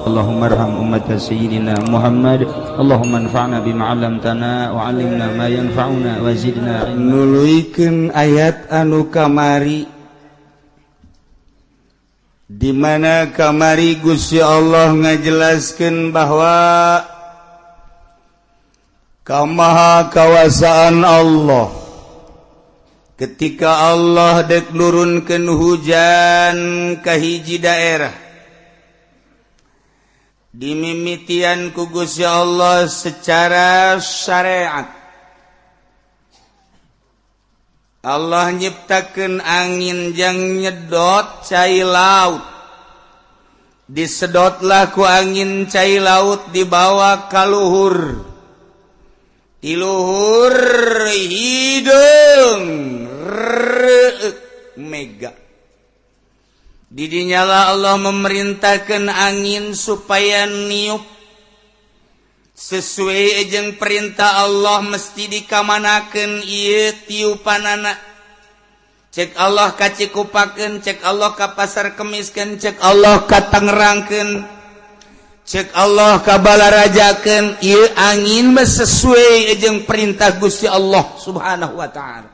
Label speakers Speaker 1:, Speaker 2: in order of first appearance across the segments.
Speaker 1: اللهم ارحم أمة سيدنا محمد. اللهم انفعنا بما علمتنا وعلمنا ما ينفعنا وزدنا علما.
Speaker 2: Nuluykeun ayat anu kamari, di mana kamari Gusti Allah ngajelaskeun bahwa kamaha kawasaan Allah ketika Allah dek nurunkeun hujan ka hiji daerah, dimimitian ku Gusti Allah secara syariat. Allah nyiptakeun angin jang nyedot cai laut, disedotlah ku angin cai laut, dibawa ka luhur, di luhur hideung reuk mega. Didinyalah Allah memerintahkan angin supaya niup sesuai jeung perintah Allah, mesti dikamanakeun ieu tiupanana. Cek Allah ka Cikupakeun, cek Allah ka Pasar Kemiskeun, cek Allah ka Tangerangkeun, cek Allah ka Balarajakeun, ieu angin mah sesuai jeung perintah Gusti Allah Subhanahu wa taala.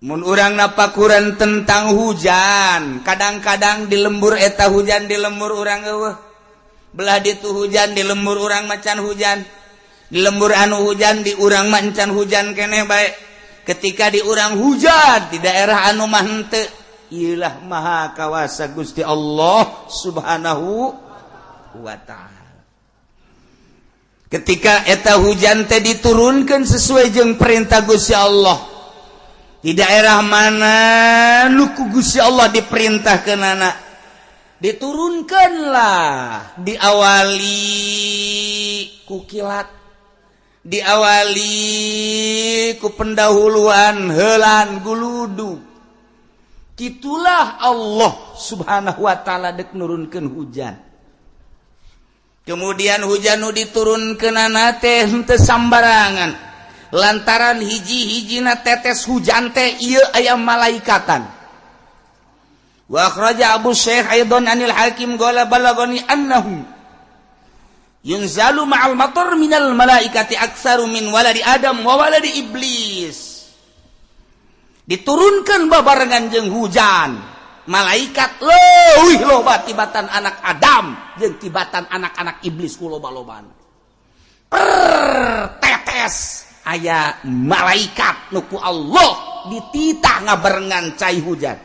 Speaker 2: Mun urang napakuran tentang hujan, kadang-kadang di lembur eta hujan, di lembur urang eueuh. Belah ditu hujan, di lembur urang macan hujan. Di lembur anu hujan, di urang macan hujan keneh bae. Ketika di urang hujan, di daerah anu mah henteu. Iyalah maha kawasa Gusti Allah Subhanahu wa taala. Ketika eta hujan teh diturunkan sesuai jeung perintah Gusti Allah, di daerah mana nu ku Gusti Allah diperintahkeun anak diturunkanlah, diawali ku kilat, diawali ku pendahuluan helan guludu. Itulah Allah Subhanahu wa taala dek nurunkeun hujan. Kemudian hujan nu diturunkeunana teh henteu sambarangan, lantaran hiji-hijina tetes hujan teh ieu aya malaikatan. Wa akhraja Abu Syekh aidan anil Hakim qala balagani annahu yunzalu ma'al matar minal malaikati aktsaru min waladi Adam wa waladi Iblis. Diturunkan babarengan jeung hujan malaikat leuwih loba tibatan anak Adam jeung tibatan anak-anak iblis ku loba-lobana. Per tetes aya malaikat nu ku Allah dititah ngabarengan cai hujan.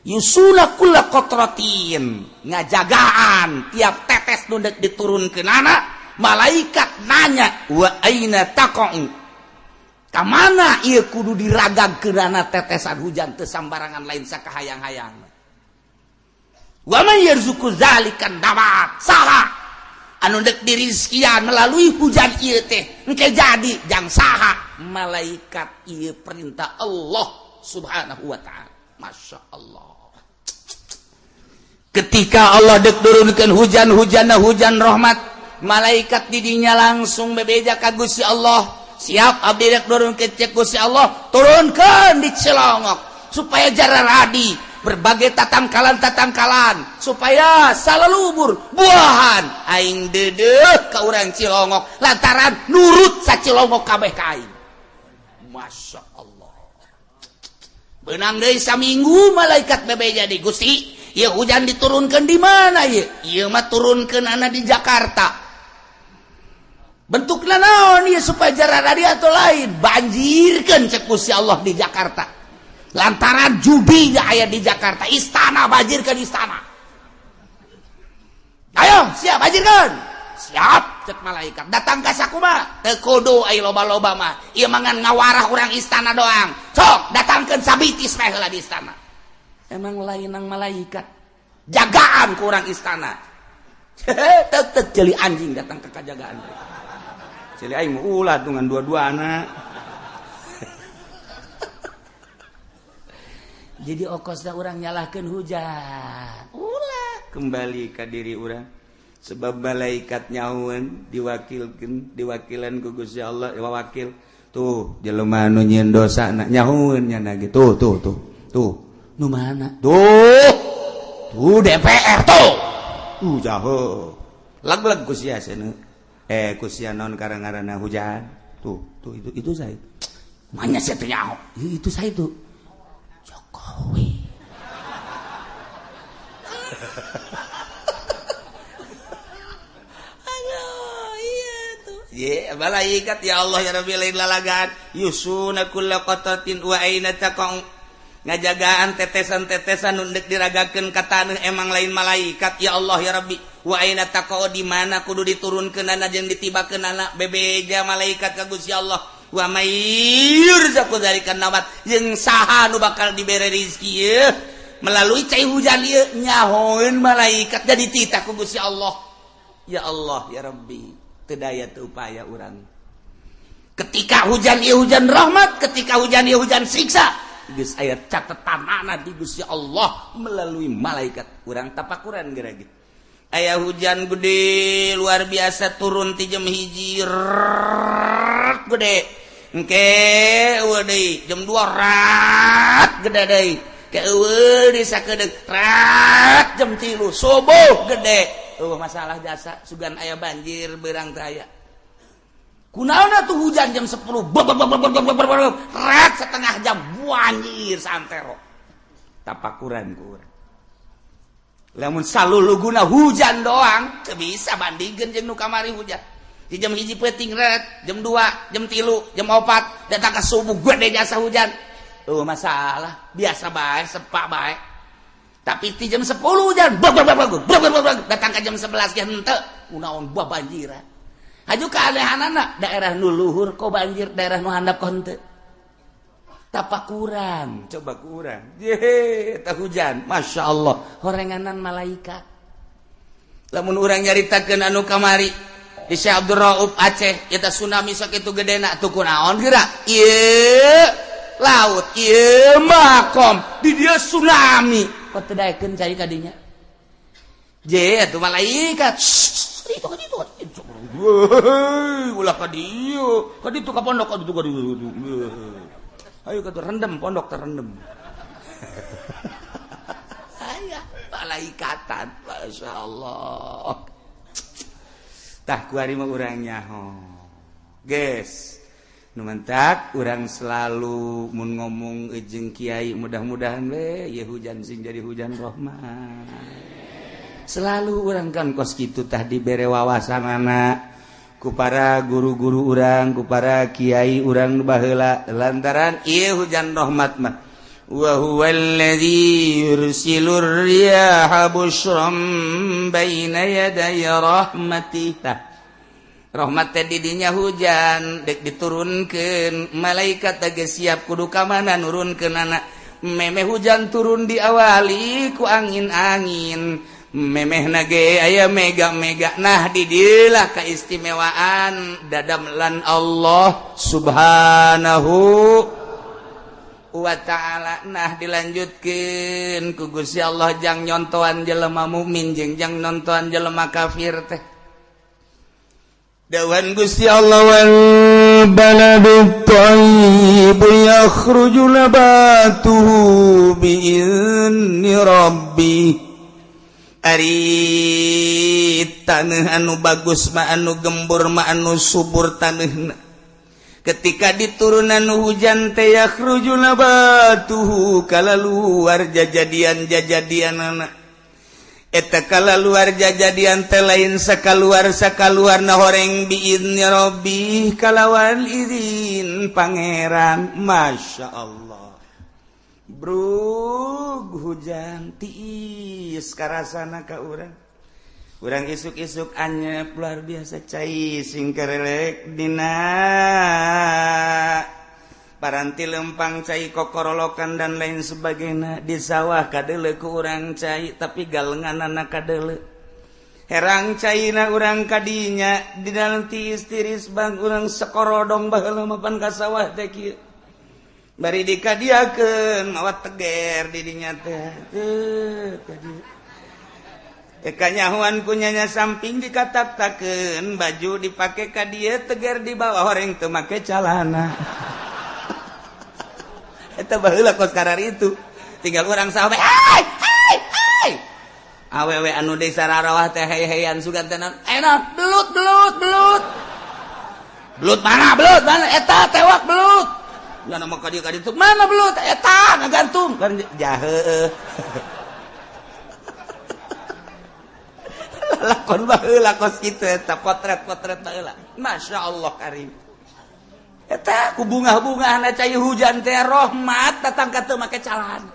Speaker 2: Yusuna kulla qatratin, ngajagaan tiap tetes nu deuk diturunkeunana. Malaikat nanya, wa aina taqa'u, ka mana ieu kudu diragagkeunana tetesan hujan? Teu sambarangan, lain sakahayang-hayang. Wa man yarzuqu zalikan dawat, saha anu dek dirizkian melalui hujan ieu teh engke jadi jang saha? Malaikat. Ieu perintah Allah Subhanahu wa taala. Masya Allah, ketika Allah dek turunkan hujan, hujan hujan rahmat, malaikat didinya langsung bebeja ka Gusti Allah, siap abdi dek turunkeun. Cek Gusti Allah, turunkan di Cilongok supaya jararadi berbagai tatangkalan-tatangkalan, supaya salalubur buahan. Aing dedeh ka urang Cilongok lantaran nurut sa Cilongok kabeh ka aing. Masya Allah. Benang deui saminggu malaikat bebeja di Gusti, ya hujan diturunkan di mana ya? Ieu mah turunkeun anak di Jakarta. Bentukna naon ieu supaya jararadi atau lain? Banjirkeun cek Gusti Allah di Jakarta. Lantaran judi gak aya di Jakarta, istana banjirkeun istana. Ayo, siap banjirkeun. Siap cek malaikat. Datang ka sakumaha? Teu kudu ai loba-loba mah. Ieu mangan ngawarah urang istana doang. Sok datangkeun sabitis meh heula di istana. Emang lain nang malaikat. Jagaan ku urang istana. Tetep jeli anjing datang ke kajagaan. Jeli aing ulah dengan dua-dua anak. Jadi okosna urang nyalahkeun hujan. Ulah kembali ka diri urang. Sebab malaikat nyahueun diwakilkeun, diwakilan ku Gusti Allah, wakil tuh jelema nu nyieun dosa na nyahueun nya gitu. Tuh tuh tuh tuh nu mana tuh. Tuh DPR tuh. Jauh. Lag-lag ku sia cenah. Ku sia naon karang-ngaranna hujan. Tuh, tuh itu saya. Manya sia teh nyaho. Itu saya itu. Jokowi. Aduh, iya tuh. Ye, malaikat ya Allah ya Rabbi lain lalagaan. Yusuna kulla qatatin wa aina taqau. Ngajagaan tetesan-tetesan nu deuk diragakeun ka taneuh emang lain malaikat ya Allah ya Rabbi. Wa aina taqau di mana kudu diturunkeunana jeung ditibakeunana bebeja malaikat ka Gusti Allah. Wa may yurzaqu dzalika nabat jeung saha nu bakal dibere rezeki ieu melalui cai hujan ieu nyahoeun malaikat jadi titah ku Gusti Allah. Ya Allah ya Rabbi, teu daya teu upaya urang. Ketika hujan ieu hujan rahmat, ketika hujan ieu hujan siksa. Geus aya catetanana di Gusti Allah melalui malaikat. Urang tapakuran geura ge. Aya hujan gede luar biasa turun ti jam 1 gede. Engke eueuh deui jam 2 rat gede deui. Ke eueuh deui sakedeung rat jam 3 subuh gede. Eueuh masalah jasa sugan aya banjir beurang teh aya. Kunaon atuh hujan jam 10 rat setengah jam banjir santero. Tapakuran ku urang. Lamun saluluguna hujan doang teu bisa bandingkeun jeung nu kamari hujan. Di jam 1 peuting ret, jam 2, jam 3, jam 4 datang ka subuh gede jasa hujan. Eueuh masalah, biasa bae, sepak bae. Tapi di jam 10 hujan, datang ka jam 11 ge henteu, kunaon buah banjiran. Haju keanehanana daerah nu luhur kok banjir, daerah nu handap kok henteu. Tapakuran, coba kurang. Ye, tah hujan, Masya Allah, horenganan malaikat. Lamun urang nyaritakeun anu kamari di Syekh Abdul Rauf Aceh, eta tsunami sakitu gedena tuh kunaon geura? Ieu laut, ieu makom, di dieu tsunami. Kok teu daekeun cai ka dinya? Je, atuh malaikat. Itu ka ditu. Ulah ka dieu, ka ditu ka pondok ka ditu ka ditu. Ayo ka rendem pondok terendem. Aya malaikatan, Masya Allah. Tah kuari mah urang nyaho. Geus, nu mentak urang selalu mun ngomong jeung kiai mudah-mudahan we ieu hujan sing jadi hujan rahmat. Selalu urang kan kos kitu tah dibere wawasanana ku para guru-guru urang, ku para kiai urang baheula lantaran ieu hujan rahmat mah. Wa huwallazi yursilur riyaha busyran baina yaday rahmatih. Rahmat teh di dinya hujan dek diturunkeun malaikat teh geus siap kudu ka mana nurunkeunana. Memeh hujan turun diawali ku angin-angin. Memeh nage aya mega-mega. Nah didilah keistimewaan dadamlan Allah Subhanahu wa ta'ala. Nah dilanjutkeun ku Gusti Allah jang nyontoan jelema mukmin jeung jang nontoan jelema kafir teh. Dawan Gusti Allah wal baladut thayyib yakhruju nabatuhu bi'izni rabbih. Ari taneuh anu bagus mah anu gembur mah anu subur taneuhna. Ketika diturunan hujan teh yakhruju nabatuhu kalaluar jajadian-jajadianana. Eta kalaluar jajadian teh lain sakaluar-sakaluarna horeng biizni rabbih kalawan izin pangeran. Masya Allah. Brug hujan tiis karasana ka urang. Urang isuk-isuk anyep luar biasa cai sing kerelek dina paranti lempang cai kokorolokan dan lain sebagainya di sawah kadele ku urang cai tapi galenganana kadele herang caina urang kadinya di dalam tiis tiris bang urang sekorodong baheula mapan ka sawah teh kieu bari dikadiakeun mawa teger di dinya teh teu kanyahuan kunyanya samping dikatak-takeun baju dipake ka dieu teger di bawah horeng teu make calana. Eta baheula kos karar itu tinggal urang sawah hai hai hai Awewe anu desa rarawah teh hey-heyan sugan teh enak belut belut belut. Belut mana belut mana eta tewak belut. Nya mah ka dieu ka ditu mana belut eta ngagantung kan jahe. Lakon baheula kos kitu eta potret-potret baheula. Masya Allah karim. Eta ku bungah-bungahna cai hujan teh rahmat datang ka teu make calan.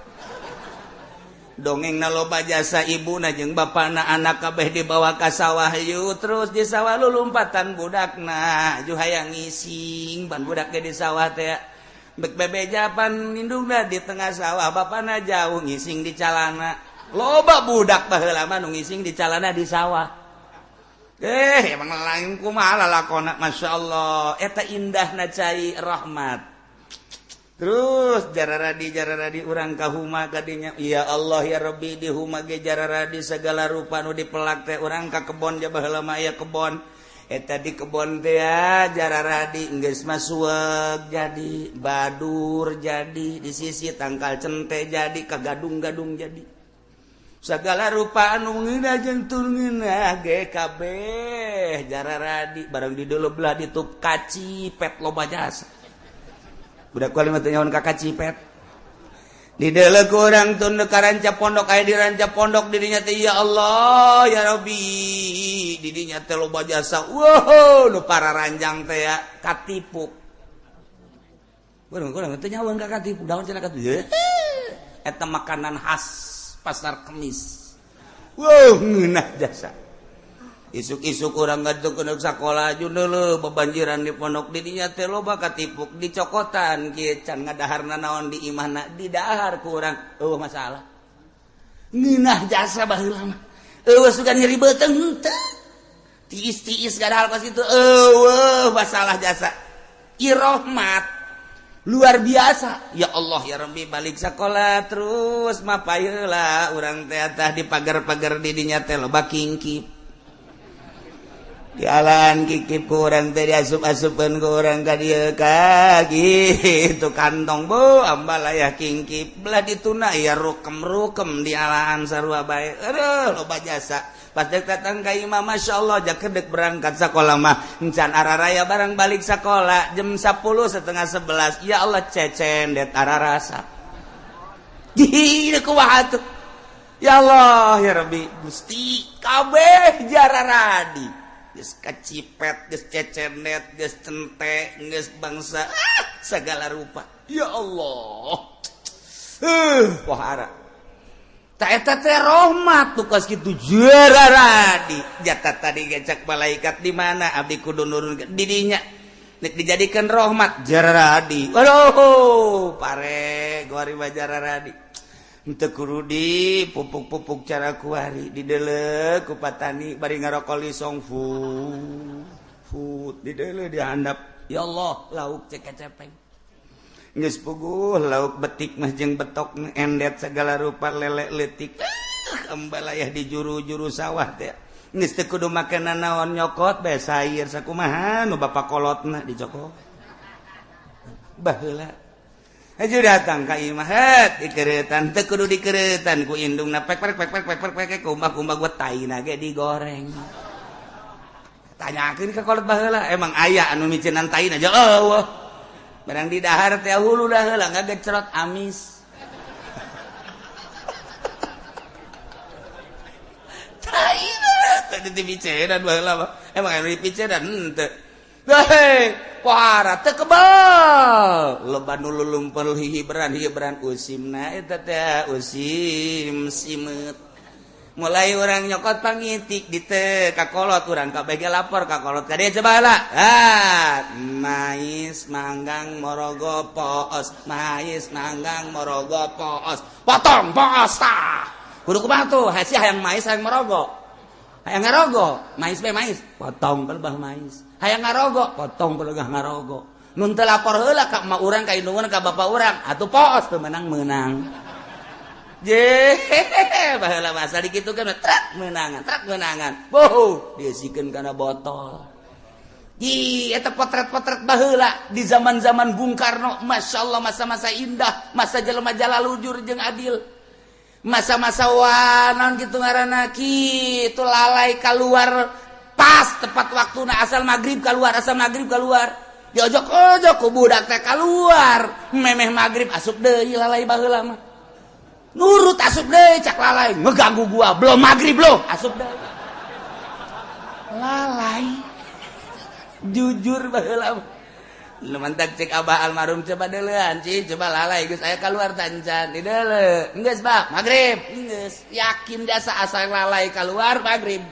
Speaker 2: Dongengna loba jasa ibuna jeung bapana anak kabeh dibawa ka sawah yeuh terus di sawah lulumpatan budakna ju hayang ngising ban budak ge di sawah teh bek bebeja pan indungna di tengah sawah bapana jauh ngising di calana. Loba budak baheula mah nu ngising di calana di sawah. Emang lain kumaha lalakona Masya Allah. Eta indahna cai rahmat. Terus jararadi urang ka huma kadinya. Ya Allah ya Rabbi di huma ge jararadi segala rupa nu dipelak teh urang ka kebon ja baheula mah aya kebon. Eta di kebon teh jararadi geus mah suweg jadi, badur jadi, di sisi tangkal cente jadi, ka gadung-gadung jadi. Segala rupa anu ngeunah jeung teu ngeunah ge kabeh jararadi barang di deuleu belah ditup kacipet loba jasa. Budak kuali mah teu nyaon ka kacipet. Di deuleu ku urang tun ka ranca pondok aya di ranca pondok di dinya teh ya Allah ya Rabbi di dinya teh loba jasa. Wow nu pararanjang teh ya katipu. Urang teu nyaon ka katipu daun cenah katipu. Eta makanan khas pasar Kemis. Wow, ngeunah jasa. Isuk-isuk urang ngaduk sakola jundeuleuh bebanjiran di pondok di dinya teh loba katipuk dicokotan kieu can ngadaharna naon di imahna didahar ku urang eueuh masalah. Ngeunah jasa baheula mah. Eueuh sugan nyeri beuteung henteu. Tiis-tiis gadahal kos kitu eueuh masalah jasa. Irahmat luar biasa. Ya Allah ya Rabbi balik sekolah terus mapayeula urang teh tah di pagar-pagar di dinya teh loba kingkip. Dialaan kikip ku urang teh diasup-asupkeun ku urang ka dieu ka kitu kantong bu ambalayah kingkip belah dituna ya rukem-rukem dialaan sarua bae. Aduh loba jasa. Pas dek datang ka imah Masya Allah jakedek berangkat sekolah mah encan araraya barang balik sekolah jam 10 10:30 ya Allah cecen det ararasa gih kumaha tuh ya Allah ya Rabbi Gusti kabeh jararadi geus kacipet geus cecenet geus cente geus bangsa segala rupa ya Allah wahara ta eta teh rahmat tuh kos kitu jararadi jata tadi gecak malaikat di mana abdi kudu nurun di dinya nek dijadikan rahmat jararadi aduh pare gori mah jararadi henteu kudu di pupuk-pupuk cara kuari di deuleu ku patani bari ngarokok lisong fu di deuleu dihandap ya Allah lauk cek-cepeng geus puguh lauk betik mah jeung betok endet segala rupa lele leutik ambalayah di juru-juru sawah teh geus teu kudu make nanaon nyokot bae sayur sakumaha nu bapa kolotna dicokot baheula haju datang ka imah het dikeureutan teu kudu dikeureutan ku indungna pek pek pek pek pek pek kumbah-kumbah gua taina ge digoreng tanyakeun ka kolot baheula emang aya anu miceunnan taina aja eueuh barang di dahar teh hulu dah heula ngagecerot amis. Tai teh dipicenan baheula mah. Emang anu dipicenan henteu. Hei, pohara teu kebal. Loba nu lulumpel hihibran-hihibran usimna eta teh usim simeut. Mulai orang nyokot pangitik di teh kakolot urang kabeh ge lapor kakolot ka dieu coba heula. Ah, mais manggang morogo poos, mais manggang morogo poos. Potong poos tah. Kudu kumaha tuh? Hasiah hayang mais hayang morogo. Hayang ngarogo, mais bae mais, potong pelebah mais. Hayang ngarogo, potong pelebah ngarogo. Nun teu lapor heula ka emak urang ka indung urang ka bapak urang, atuh poos teu menang-menang. Jehehehe, baheula masa dikitu kan truk menangan, boh diisikeun kana botol. Ih, eta potret-potret baheula di zaman-zaman Bung Karno, Masya Allah masa-masa indah, masa jelema jalalujur jeung adil. Masa-masa wanon gitu ngaranna kitu lalai keluar pas tepat waktuna asal maghrib keluar, asal maghrib keluar. Diojok-ojok ku budak teh keluar, memeh maghrib asup deui lalai baheula mah. Nurut asup deui cak lalai, ngeganggu gua, belum maghrib loh, asup deui. Lalai. Jujur baheula mah. Lu mantak cek abah almarhum coba deulean ci, coba lalai geus aya keluar tancan di deule. Geus bah, maghrib. Geus yakin jasa asal lalai keluar maghrib.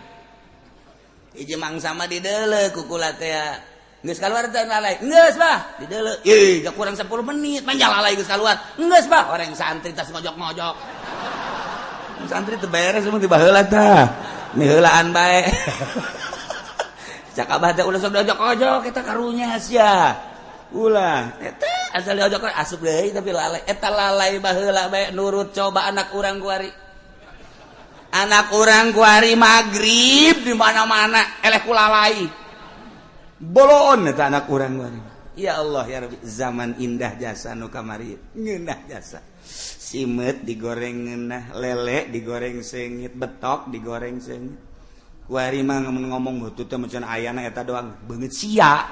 Speaker 2: Hiji mangsa mah di deule ku kula teh. Geus keluar teh lalai. Geus bah, di deule. Ih, gak kurang 10 menit manja lalai geus keluar. Geus bah, orang santri tas ngojok-ngojok. Santri teu beres mun ti baheula tah. Miheulaan bae. Cak abah teh ulah sok diojok-ojok eta karunya sia. Ulah eta asal diojok asup deui tapi lalai. Eta lalai baheula bae nurut coba anak urang kuari. Anak urang kuari magrib di mana-mana eleh ku lalai. Boloon eta anak urang kuari. Ya Allah ya Rabbi, zaman indah jasa nu kamari. Ngeunah jasa. Simeut digoreng ngeunah, lele digoreng seungit, betok digoreng seungit. Kuari mah ngomong butut teh macan ayana eta doang beungeut sia.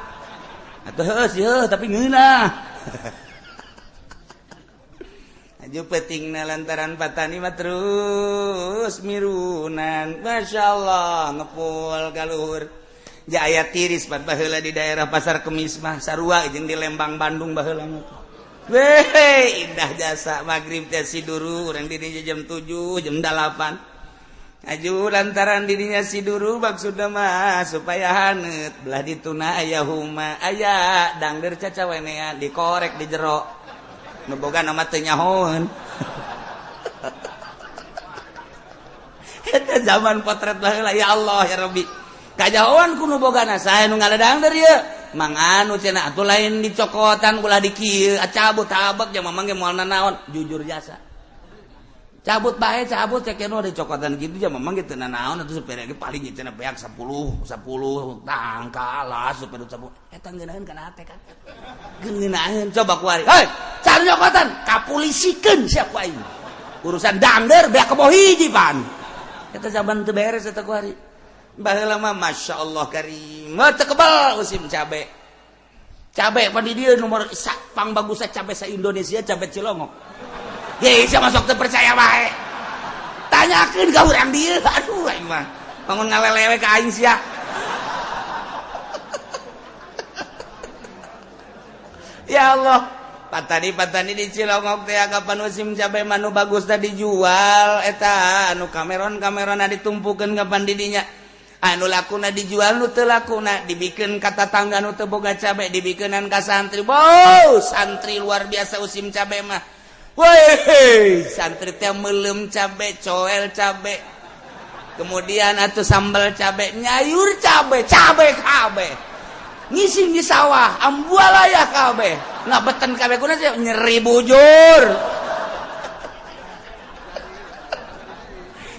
Speaker 2: Atuh heuh sih tapi ngeunah. Aju pentingna lantaran patani mah terus mirunan. Masyaallah ngepul ka luhur. Jaya tiris pan baheula di daerah Pasar Kemis mah sarua jeung di Lembang Bandung baheula mah. Weh, indah jasa magrib teh siduru urang di dinya jam 7, jam 8. Aju lantaran dirinya siduru maksudna mah supaya haneut belah dituna aya huma aya dangder cacawenean dikorek di jero nu boga nama teu nyahoeun. Eta zaman potret baheula ya Allah ya Rabbi. Kajahoan ku nu bogana sae nu ngaledangder ieu mang anu cenah atuh lain dicokotan ulah di kieu cabut tabek jeung mamang ge moal nanaon jujur jasa. Cabut bae cabut cek nu dicokotan kitu ja mamang ge teu nanaon atuh supir ge paling cenah beak 10 10 tangka lah supir 10 eta ngeunaheun kana hate kan. Ngeunaheun coba ku ari. Hei, cari cokotan kapulisikeun sia ku aing. Urusan dangder beak kebo hiji pan. Eta zaman teu beres eta ku ari. Baheula mah masyaallah karim. Teu kebal musim cabe. Cabe pan di dieu nomor pang bagusna cabe sa Indonesia cabe Cilongok. Ye, sia masuk teu percaya bae. Tanyakeun ka urang dieu. Aduh aing mah. Bangun ngalelewe ka aing sia. Ya Allah, patani-patani di Cilongok teh kapan musim cabe mah nu bagusna dijual eta anu kameron-kamerona ditumpukeun kapan di dinya. Anu lakuna dijual nu teu lakuna dibikeun ka tatangga nu teu boga cabe dibikeunan ka santri. Wow, santri luar biasa musim cabe mah. Woi, santri teh meuleum cabe, coel cabe. Kemudian atuh sambal cabe, nyayur cabe, cabe kabeh. Ngising di sawah, ambualaya kabeh. Ngabeten kabeh kuna sih nyeri bujur.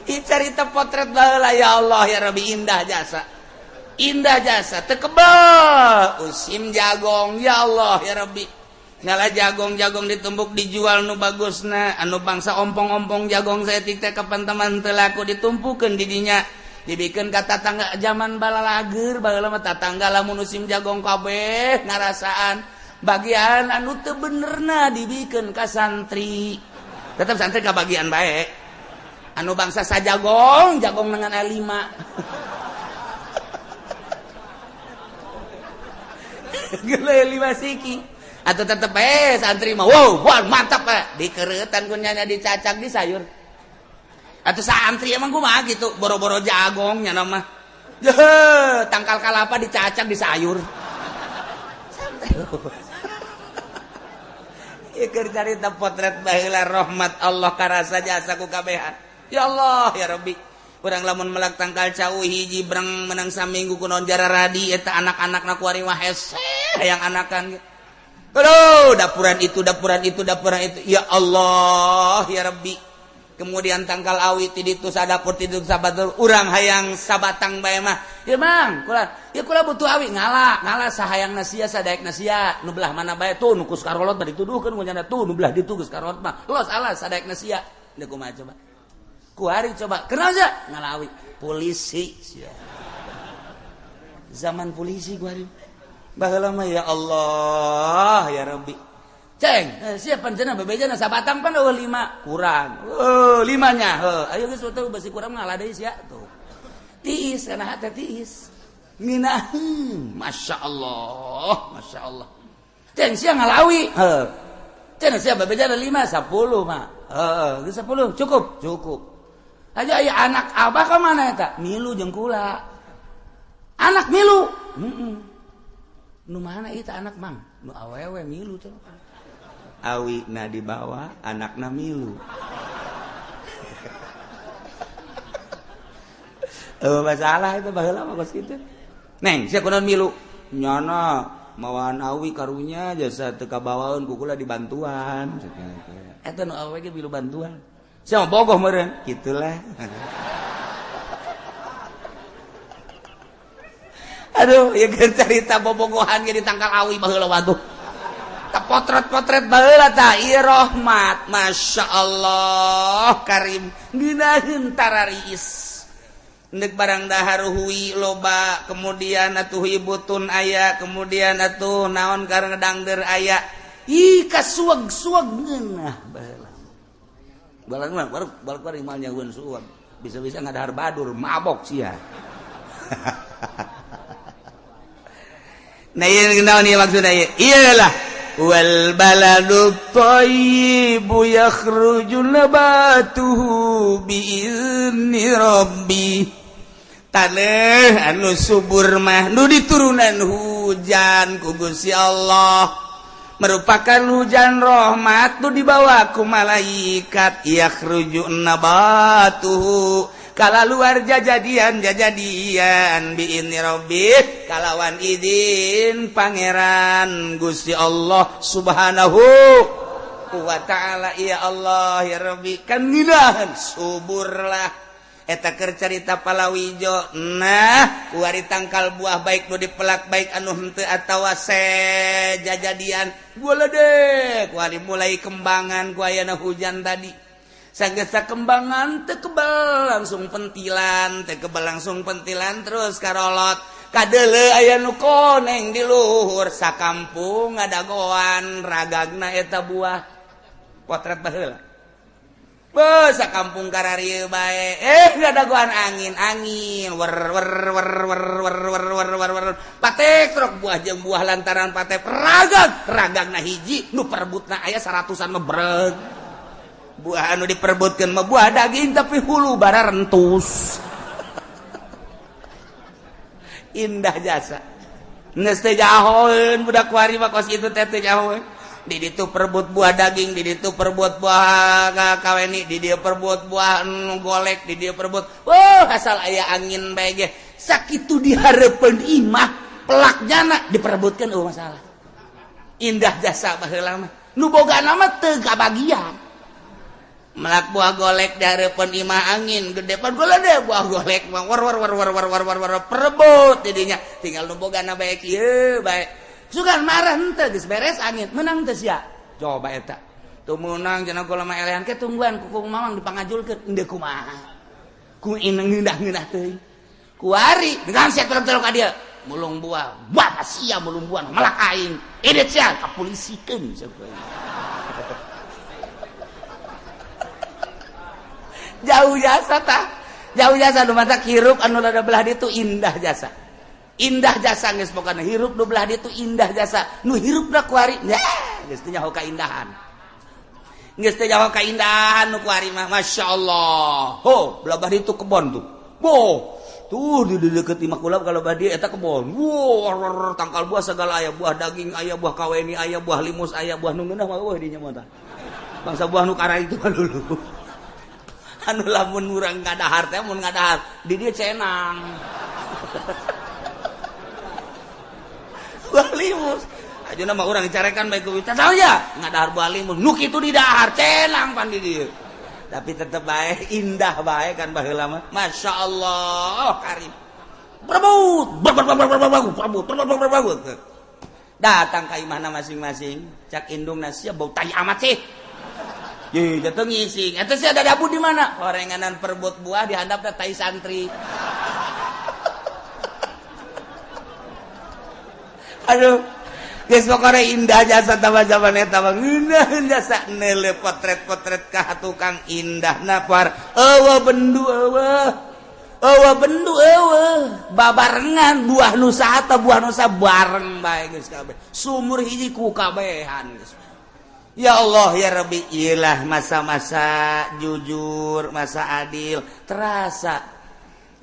Speaker 2: Ieu carita potret baheula ya Allah ya Rabbi indah jasa. Indah jasa teu kebel usim jagong ya Allah ya Rabbi. Ngala jagong-jagong ditumbuk dijual nu bagusna anu bangsa ompong-ompong jagong saeutik teh kapan teman teu laku ditumpukeun di dinya dibikeun ka tatangga zaman balalager baheula mah tatangga lamun musim jagong kabeh ngarasaan bagian anu teu benerna dibikeun ka santri tetep santri ka bagian bae anu bangsa sajagong jagong dengan A5 gele 5 siki atau tetep santri mah wow wah mantap pak dikeretan kunyanya dicacak di sayur atau santri emang kumaha gitu boro-boro jagongnya nama jeh tangkal kalapa dicacak di sayur santai ieu keur carita potret baheula rahmat Allah karasa jasa ku kabehan ya Allah ya Rabbi urang lamun melak tangkal cau hiji breng menang saminggu kunaon jararadi eta anak-anakna kuari mah hese hayang anakan aduh dapuran itu dapuran itu dapuran itu ya Allah ya Rabbi kemudian tangkal awi ti ditu sadapur ti ditu sabatur urang hayang sabatang bae mah ya mang kula ya kula butuh awi ngala ngala sahayang sia sadaek sia nu belah mana bae tuh nu kus karolot mah dituduhkeun ku nyana tuh nu belah ditu geus karolot mah los alas sadaek sia Deuk kumaha coba? Kuari coba. Kenal sia? Ngalawi polisi sia. Zaman polisi kuari. Baheula mah ya Allah ya Rabbi. Ceng, siapa cenah bebejana sabatang pan eueuh 5 kurang. Heuh, limanya. Heuh, ayo geus teu besi kurang ngalah deui sia tuh. Tiis kana hate tiis. Ngeunaheun, masyaallah, masyaallah. Ceng sia ngalawi. Heuh. Cenah sia bebejana 5 10 mah. Heuh, geus 10 cukup, cukup. Aja aya anak abah ka mana eta? Milu jeung kula. Anak milu. Heeh. Nu mana ieu anak mang? Nu awewe milu teh. Awi na dibawa anakna milu. Masalah itu baheula mah kos kitu. Neng, sia kunaon milu? Nyana mawaan awi karunya jasa teu kabawaeun ku kula dibantuan. Eta nu awewe ge milu bantuan. Sia mah bogoh meureun, kitulah. Aduh, ieu keur carita bobogohan ge ditangkal awi baheula waduh. Potret-potret baheula tah ieu rahmat masyaallah karim ngeunaheun tarariis ndek barang dahar hui loba kemudian atuh ibutun aya kemudian atuh naon karena dangder aya ih kasueg-sueg ngeunah baheula balang baru balik mal nyahueun sueg bisa-bisa ngadahar badur mabok sia. Nah ieu naon ieu maksudna ieu iyalah wal baladu thayyibu yakhruju nabatuhu bi'izni rabbi. Taneuh anu subur mah nu diturunan hujan ku Gusti Allah merupakan hujan rahmat nu dibawa ku malaikat yakhruju nabatuhu kala luar jajadian jajadian bi'izni rabbi kalawan izin pangeran Gusti Allah subhanahu wa ta'ala. Ya Allah ya Rabbi kan ngeunaheun suburlah eta keur carita palawijo. Nah kuari tangkal buah baik nu dipelak baik anu henteu atawa sejajadian goledek kuari mulai kembangan ku ayana hujan tadi. Sagesa kembangan teu kebal langsung pentilan, teu kebal langsung pentilan terus karolot. Kadeuleu aya nu koneng di luhur sakampung ngadagoan ragagna eta buah. Potret baheula. Beuh sakampung kararieu bae. Ngadagoan angin, angin wer wer wer wer wer wer wer wer wer. Patek trok buah jeung buah lantaran patek ragag, ragagna hiji nu perebutna aya 100-an mah breg. Buah anu diperebutkeun mah buah daging tapi hulu bara rentus. Indah jasa. Geus teu jahoeun budak kuari mah kos kitu teh teu jahoeun. Di ditu perebut buah daging, di ditu perebut buah kaweni, di dieu perebut buah nu golek, di dieu perebut. Wah, asal aya angin bae ge. Sakitu dihareupeun imah pelak jana diperebutkeun eueuh masalah. Indah jasa baheula mah. Nu bogana mah teu kabagian. Melak buah golek dari imah angin gede pan golek buah golek mah war war war war war war war war perebut jadinya tinggal nu bogana bae kieu bae sugan marah henteu geus beres angin menang teu sia coba eta teu meunang cenah kula mah elehan ke tungguan ku mamang dipangajulkeun endeu kumaha ku ineng ngeunah-ngeunah teuing kuari dengan sia tolong-tolong ka dieu mulung buah buah sia mulung buah melak aing edet sia kapolisikeun jauh jasa tah jauh jasa nu matak hirup anu rada belah ditu indah jasa indah jasa geus pokona hirup nu belah ditu indah jasa nu hirupna kuari geus teu nyaho kaindahan geus teu nyaho kaindahan nu kuari mah masyaallah ho belah ditu kebon tuh boh tuh di deukeut imah kula kalau belah dieu eta kebon wow tangkal buah segala aya buah daging aya buah kaweni aya buah limus aya buah nu ngeunah mah eueuh dinya mah tah bangsa buah nu kara itu mah dulu anu lamun urang ngadahar teh mun ngadahar di dieu cenang buah limus ajeuna mah urang dicarekan bae ku tahu ya ngadahar buah limus nu kitu didahar cenang pan di dieu tapi tetep bae indah bae kan baheula mah masyaallah karim berebut berebut berebut datang ka imahna masing-masing cak indungna sia bau tai amat sih. Ye, jatuh ngising. Eta sih ada dabu di mana? Horenganan perbut buah di handapna tai santri. Aduh, geus pokona indah jasa tambah zaman eta mah ngeunah jasa neuleuh potret-potret ka tukang indah napar. Eueuh bendu eueuh. Eueuh bendu eueuh. Babarengan buah nusa atau buah nusa bareng bae geus kabeh. Sumur hiji ku kabehan geus. Ya Allah ya Rabbi, ilah masa-masa jujur, masa adil terasa.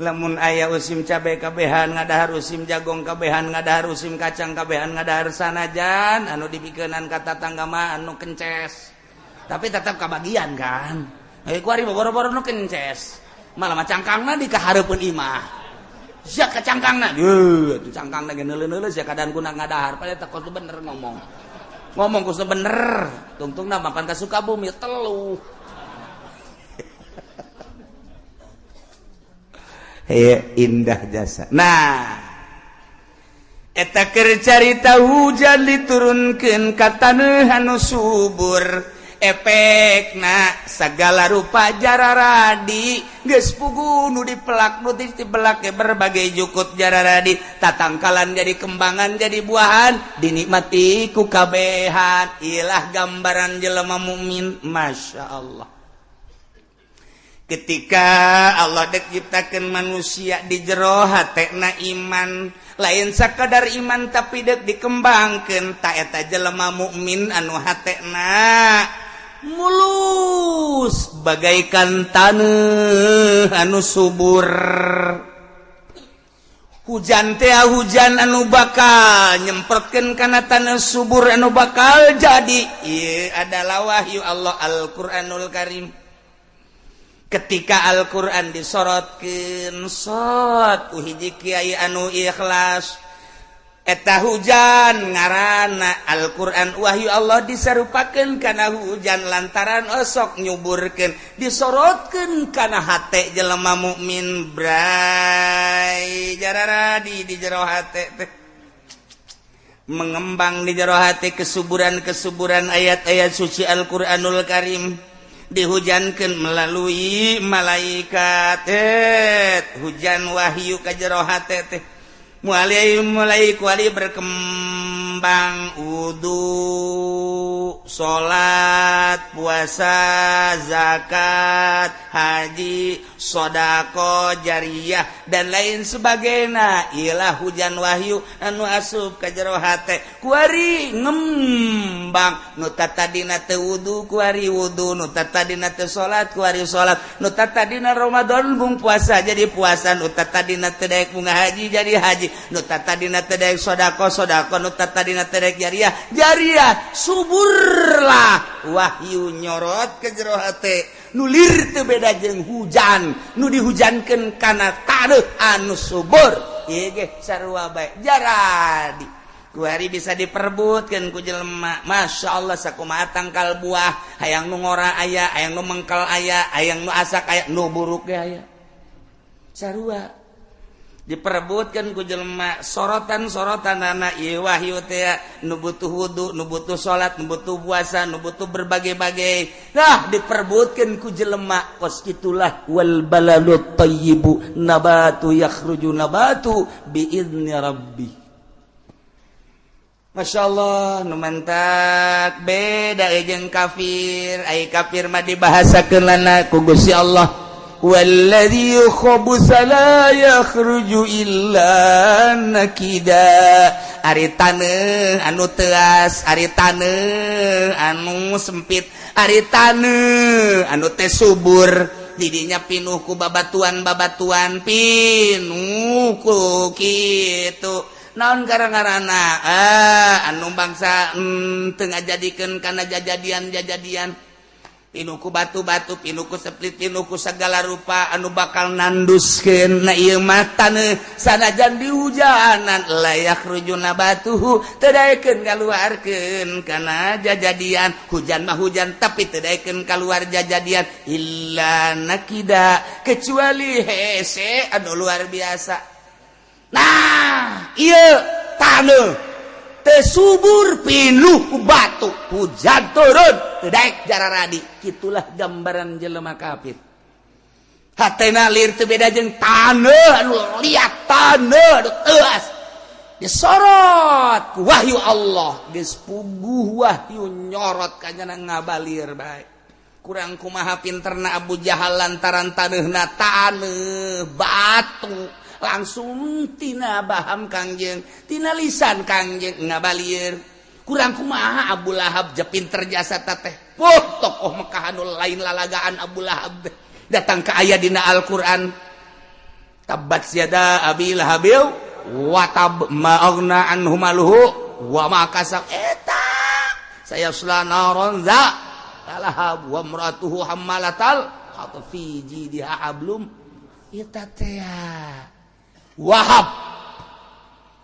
Speaker 2: Lamun aya usim cabai kabehan ngadahar, usim jagong kabehan ngadahar, usim kacang kabehan ngadahar, sanajan anu dipikeunan ka tatangga mah anu kences. Tapi tetap kabagian kan. Kuari boro-boro nu kences. Malah mah cangkangna di kahareupeun imah. Sia ka cangkangna. Yeuh, atuh cangkangna ge neuleuh-neuleuh sia kadan kuna ngadahar, padahal teh kudu bener ngomong. Ngomong kudu bener, tungtungna mapan ka Sukabumi telu. Hei, indah jasa. Nah, eta keur carita hujan diturunkeun ka taneuh anu subur. Efekna segala rupa jararadi geus pugu nu dipelak nu dipelak berbagai jukut jararadi tatangkalan jadi kembangan jadi buahan dinikmati ku kabehan. Ilah gambaran jelema mukmin, Masya Allah. Ketika Allah dek ciptakeun manusia di jero hatena iman, lain sakadar iman tapi dek dikembangkeun ta eta jelema mukmin anu hatena mulus bagaikan taneuh anu subur. Hujan teh hujan anu bakal nyemprotkeun kana taneuh subur anu bakal jadi. Ieu adalah wahyu Allah Al-Qur'anul Karim. Ketika Al-Qur'an disorotkeun sot ku hiji kiai anu ikhlas, eta hujan ngaranna Al-Qur'an wahyu Allah disarupakeun kana hujan lantaran osok nyuburkeun disorotkeun kana hate jelema mukmin bray jararadi di jero hate teh mengembang di jero hate kesuburan-kesuburan ayat-ayat suci Al-Qur'anul Karim dihujankeun melalui malaikat. Hujan wahyu ka jero hate teh mulai kuali berkembang wudu, salat, puasa, zakat, haji, sodako, jariyah dan lain sebagainya. Ilah hujan wahyu anu asup ka jero hate kuari ngembang. Nu tadina teu wudu kuari wudu, nu tadina teu salat kuari salat, nu tadina Ramadan bung puasa jadi puasa, nu tadina teu daek bunga haji jadi haji, nu tadina teu daek sodako sodako, nu tadina teu daek jariah jariah. Suburlah wahyu nyorot ke jero hate nu lir teu beda jeung hujan nu dihujankeun kana taneuh anu subur. Ieu ge sarua bae jaradi kuari bisa diperbutkeun ku jelema. Masya Allah, sakumaha tangkal buah hayang nu ngora aya, hayang nu mengkel aya, hayang nu asak aya, nu buruk ge aya. Sarua diperebutkan ku jelema sorotan-sorotan anak ieu wahyu teh nu butuh wudu, nu butuh salat, nu butuh puasa, nu butuh berbagai-bagai. Nah, diperebutkan ku jelema kos kitulah wal balalut thayyibu nabatu yakhruju nabatu bi idzni rabbi. Masya Allah, nu mantak beda jeung kafir. Ai kafir mah dibahasakeun lana ku Gusti Allah. Walladzi khabutsa la yakhruju illa nakida. Ari taneuh anu teuas, ari taneuh anu sempit, ari taneuh anu teh subur, didinya pinuh ku babatuan-babatuan, pinuh ku kitu. Naon gara-garana anu bangsa teu ngajadikeun kana jajadian-jajadian, pinuku batu-batu, pinuku seplit, pinuku segala rupa anu bakal nanduskeun. Na ieu mah taneuh sanajan dihujanan layak rujuna batuhu teu daekeun kaluarkeun kana jajadian. Hujan mah hujan tapi teu daekeun kaluar jajadian illa nakida, kecuali hese anu luar biasa. Nah, ieu taneuh teu subur pinuh ku batu, hujan turun teu daek jararadi. Kitulah gambaran jelema kafir. Hatena lir teu beda jeung taneuh anu liat, taneuh anu teuas. Disorot ku wahyu Allah, geus puguh wahyu nyorot kanyana ngabalir bae. Kurang kumaha pinterna Abu Jahal lantaran taneuhna taneuh batu langsung tina baham Kangjeng, tina lisan Kangjeng ngabalir. Kurang kumaha Abu Lahab je pinter jasa teh. Wah, tokoh Mekah anu lain lalagaan Abu Lahab teh. Datang ke ayat dina Al-Qur'an. Tabbat yada Abi Lahabil wa tab ma aghna anhu maluhu wa ma kasab. Eta sayasla naran za Lahab wa imratuhu hammalatal hatab fi jidiha hablum. Eta teh Wahab.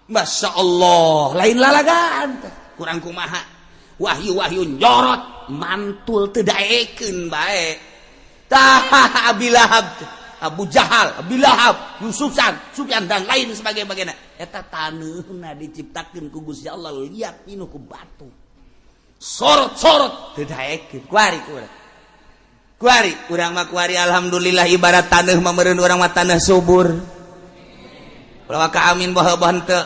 Speaker 2: Masya Allah, lain lalagaan teh. Kurang kumaha wahyu-wahyu nyorot mantul teu daekeun bae. Tah Abi Lahab, Abu Jahal, Abi Lahab, Yusufan, Sufyan dan lain sebagainya. Eta taneuhna diciptakeun ku Gusti Allah liat pinuh ku batu. Sorot-sorot teu daekeun. Kuari urang. Kuari urang mah kuari alhamdulillah ibarat taneuh mah meureun urang mah taneuh subur. Ulah ka amin baha-baha henteu.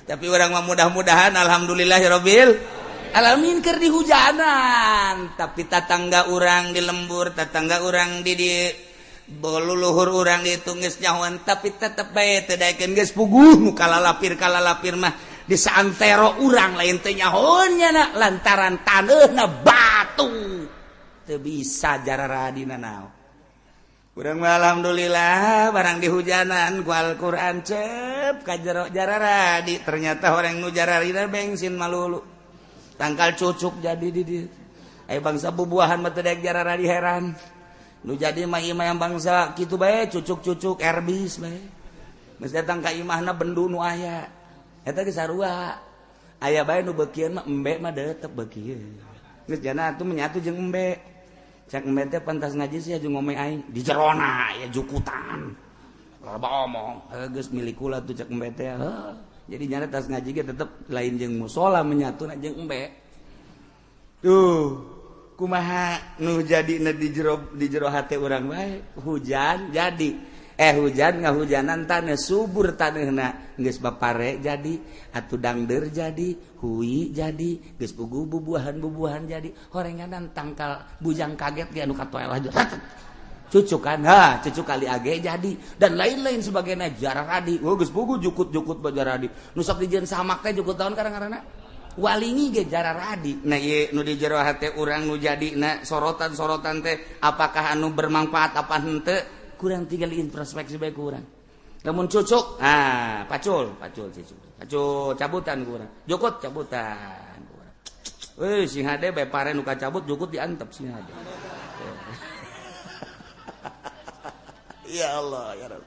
Speaker 2: Tapi urang mah mudah-mudahan alhamdulillahirabbil alamin keur dihujanan. Tapi tatangga urang di lembur, tatangga urang di luluhur urang dihitung geus nyahoan, tapi tetep bae teu daekeun geus puguh nu kalalapir mah di saantero urang lain teu nyahoan nya lantaran taneuhna batu teu bisa jararadina naon. Urang mah alhamdulillah barang dihujanan ku Al-Qur'an cep ka jero jararadi, ternyata orang nu jararina bensin malulu. Tangkal cucuk jadi di dieu. Aya bangsa bubuahan mah teu daek jararadi heran. Nu jadi mah ieu mah yang bangsa kitu bae cucuk-cucuk erbis bae. Geus datang ka imahna bendu nu aya. Eta ge sarua. Aya bae nu beukieun mah embe mah tetep beukieun. Geus jana atuh menyatu jeung embe. Cak embe teh pantas ngaji sih jeung ngomong aing di jerona ya jukutan. Loba omong, geus milik kula tuh cak embe teh. Jadi nyana tas ngaji ge tetep lain jeung musola menyatu jeung embe. Tuh, kumaha nu jadina di jero hate urang bae, hujan jadi. Hujan ngahujanan taneuh subur taneuhna geus bapare jadi, atuh dangdeur jadi, hui jadi, geus puguh bubuahan-bubuahan jadi, horenganan tangkal bujang kaget ge anu katoel aja. Cucuk kan, ha, cucuk kali age jadi dan lain-lain sebagainya jararadi. Oh geus puguh jukut-jukut bajaradi. Nu sok dijieun samak teh jukut tahun karang-karana. Walingi ge jararadi. Nah ieu nu di jero hate urang nu jadina sorotan-sorotan teh apakah anu bermanfaat apa henteu? Kurang tinggal introspeksi bae kurang. Lamun cucuk, ah pacul, pacul cucuk. Pacul cabutan kurang. Jukut cabutan kurang. Euy sing hade bae pare nu kacabut jukut diantep sing hade. Ya Allah ya Rabb.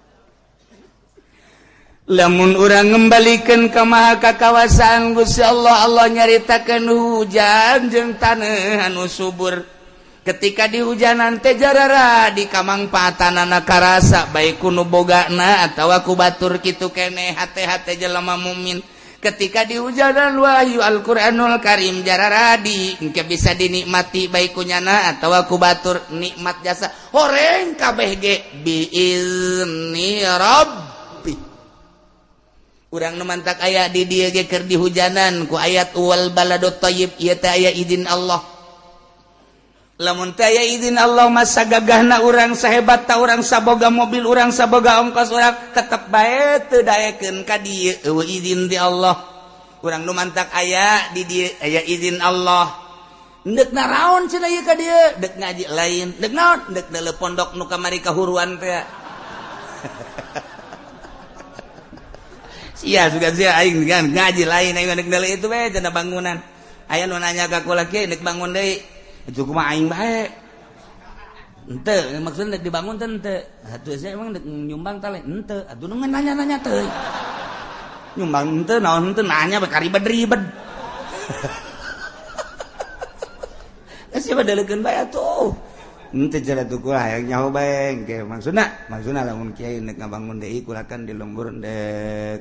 Speaker 2: Lamun urang ngembalikan ka maha kakawasaan Gusti Allah, Allah nyaritakeun hujan jeung taneuh anu subur. Ketika di hujanan teh jarara di kamangpaatanana karasa baik ku nu bogana atawa ku batur kitu keneh hate-hate jelema mukmin. Ketika di hujanan wahyu Al-Qur'anul Karim jararadi engke bisa dinikmati baik ku nyana atawa ku batur nikmat jasa horeng kabeh ge biizni rabbi. Urang nu mantak aya di dieu ge keur dihujanan ku ayat wal baladut thayyib ieu teh aya izin Allah. Lamun teh aya izin Allah masa gagahna urang sahebat ta urang saboga mobil urang saboga ongkos urang tetep bae teu daekeun ka dieu eueuh izin ti Allah. Urang nu mantak aya di dieu aya izin Allah. Deuk naraon cenah ieu ka dieu? Deuk ngaji lain, deuk naon? Deuk deuleu pondok nu kamari kahuruan teh. Sia sugan sia aing ngaji lain aing deuk deuleu itu bae cenah bangunan. Aya nu nanya ka kula kieu deuk bangun deui. Itu kumaha aing bae. Henteu, maksudna deuk dibangun teh henteu. Atuh sia emang deuk nyumbang tah lain henteu. Atuh nu nanya-nanya teh. Nyumbang henteu naon henteu nanya bae karibet-ribet. Sia mah deuleukeun bae atuh. Henteu cenah tuh kula hayang nyaho bae engke maksudna lamun kiai deuk ngabangun deui kula kan di lembur deuk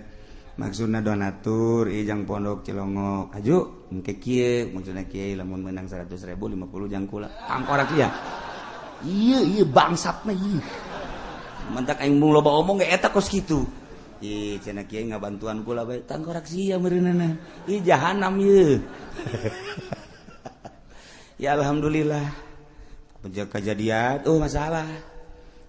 Speaker 2: Maksudna donatur ijang pondok Cilongok aju engke kieu maksudna kieu lamun menang 100.000 50 jang kula tangkorak ieu. Ieu ieu bangsatna ieu. Mantak aing mung loba omong ge eta kos kitu. Ih cenah kieu ngabantuan kula bae tangkorak sia meureunana. Ih jahanam ieu. Ya alhamdulillah. Kejadian oh masalah.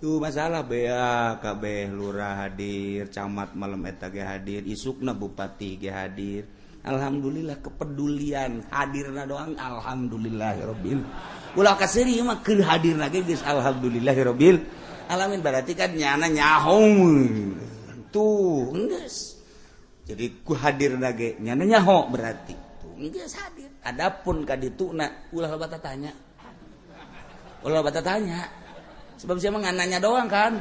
Speaker 2: Tuh masalah bea kabeh lurah hadir, camat malam eta ge hadir, isukna bupati ge hadir. Alhamdulillah kepedulian hadirna doang alhamdulillahirabbil. Ulah kaseuri mah keur hadirna ge geus alhamdulillahirabbil alamin berarti kan nyana nyaho. Tuh geus. Jadi ku hadirna ge nyana nyaho berarti. Tuh geus hadir. Adapun ka dituna ulah loba tanya. Ulah loba tanya. Sebab siapa nanya doang kan.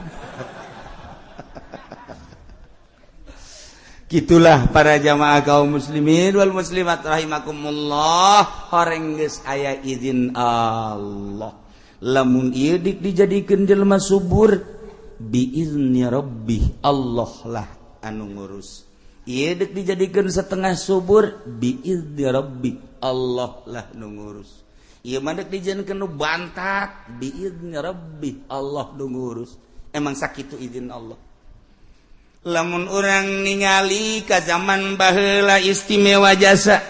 Speaker 2: Gitulah para jamaah kaum muslimin wal muslimat rahimakumullah. Horeng geus aya izin Allah. Lamun ieu dik dijadikeun jelema subur biizni rabbih, Allah lah anu ngurus. Ieu dik dijadikeun setengah subur biizni rabbih, Allah lah nu ngurus. Ieu mah dek dijieunkeun nu bantat biizni rabbih, Allah nu ngurus. Emang sakitu izin Allah. Lamun urang ningali ka zaman baheula istimewa jasa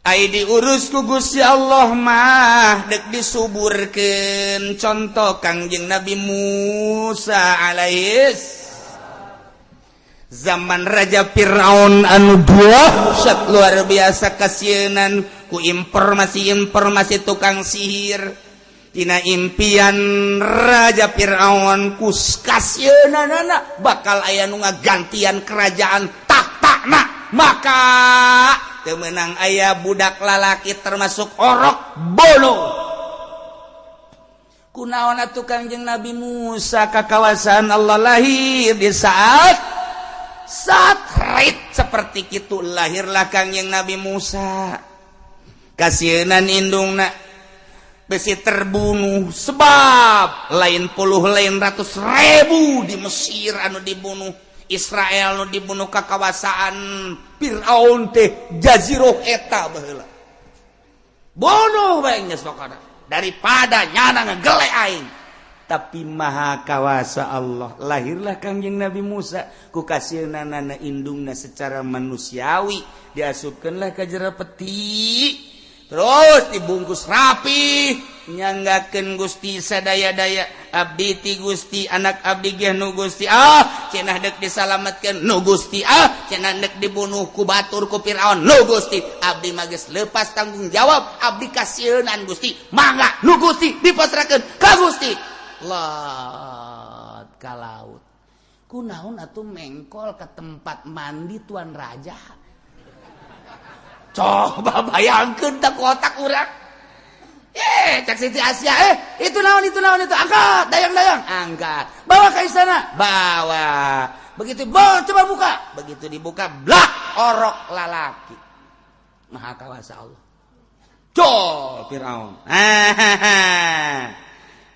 Speaker 2: ai diurus ku Gusti Allah mah dek disuburkeun. Contoh Kangjeng Nabi Musa alaihis zaman Raja Fir'aun anu dahsyat luar biasa kasieunan ku informasi-informasi tukang sihir tina impian Raja Fir'aun ku kasieunanana bakal aya nu ngagantian kerajaan tahtana maka teu meunang aya budak lalaki termasuk orok bolo. Kunaon atuh Kangjeng Nabi Musa ka kawasan Allah lahir di saat rit seperti itu lahirlah Kangjeng Nabi Musa. Kasieunan indungna besi terbunuh sebab lain puluh lain ratus ribu di Mesir anu dibunuh, Israel anu dibunuh ka kawasaan Fir'aun teh jazirah eta baheula. Bunuh bae geus pokona daripada nyana ngegele aing. Tapi maha kawasa Allah, lahirlah Kangjeng Nabi Musa ku kasieunana indungna secara manusiawi diasupkeunlah ka jero peti terus dibungkus rapi nyanggakeun Gusti sadaya-daya abdi ti Gusti anak abdi ge nu Gusti ah cenah deuk disalametkeun nu Gusti ah cenah deuk dibunuh ku batur ku Firaun nu Gusti abdi mah geus lepas tanggung jawab abdi kasieunan Gusti mangga nu Gusti dipasrahkeun ka Gusti. Lot ka laut kunaon atuh mengkol ke tempat mandi tuan raja. Coba bayangkeun tak otak urang. Cak Siti Asia, itu naon itu angkat, dayang-dayang, angkat. Bawa ke istana, bawa. Begitu, bawa, coba buka. Begitu dibuka, blak, orok lalaki. Maha kawasa Allah. Col Firaun.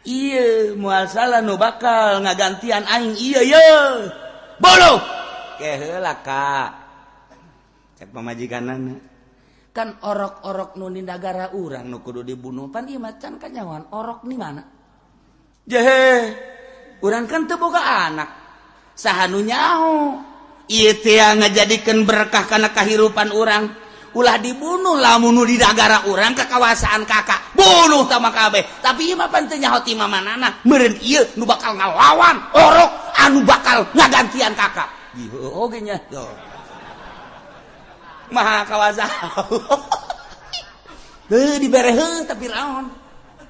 Speaker 2: Iya, moal salah nu bakal ngagantian aing iya ye. Bolo. Keheula ka. Cek pamajikanana. Kan orok-orok nu di nagara urang nu kudu dibunuh pan ieu mah can kanyahoan orok di mana? Jehe. Urang kan teu boga anak. Saha nu nyaho? Ieu teh ngajadikeun berkah kana kahirupan urang. Ulah dibunuh lamun nu di nagara urang kekawasaan kakak. Bunuh tama kabeh. Tapi ieu mah pan teu nyaho ti mamanana. Meureun ieu nu bakal ngalawan orok anu bakal ngagantian kakak. Ieu oge nya. Maha kawasa Allah. Heuh dibere heuh tapi raon.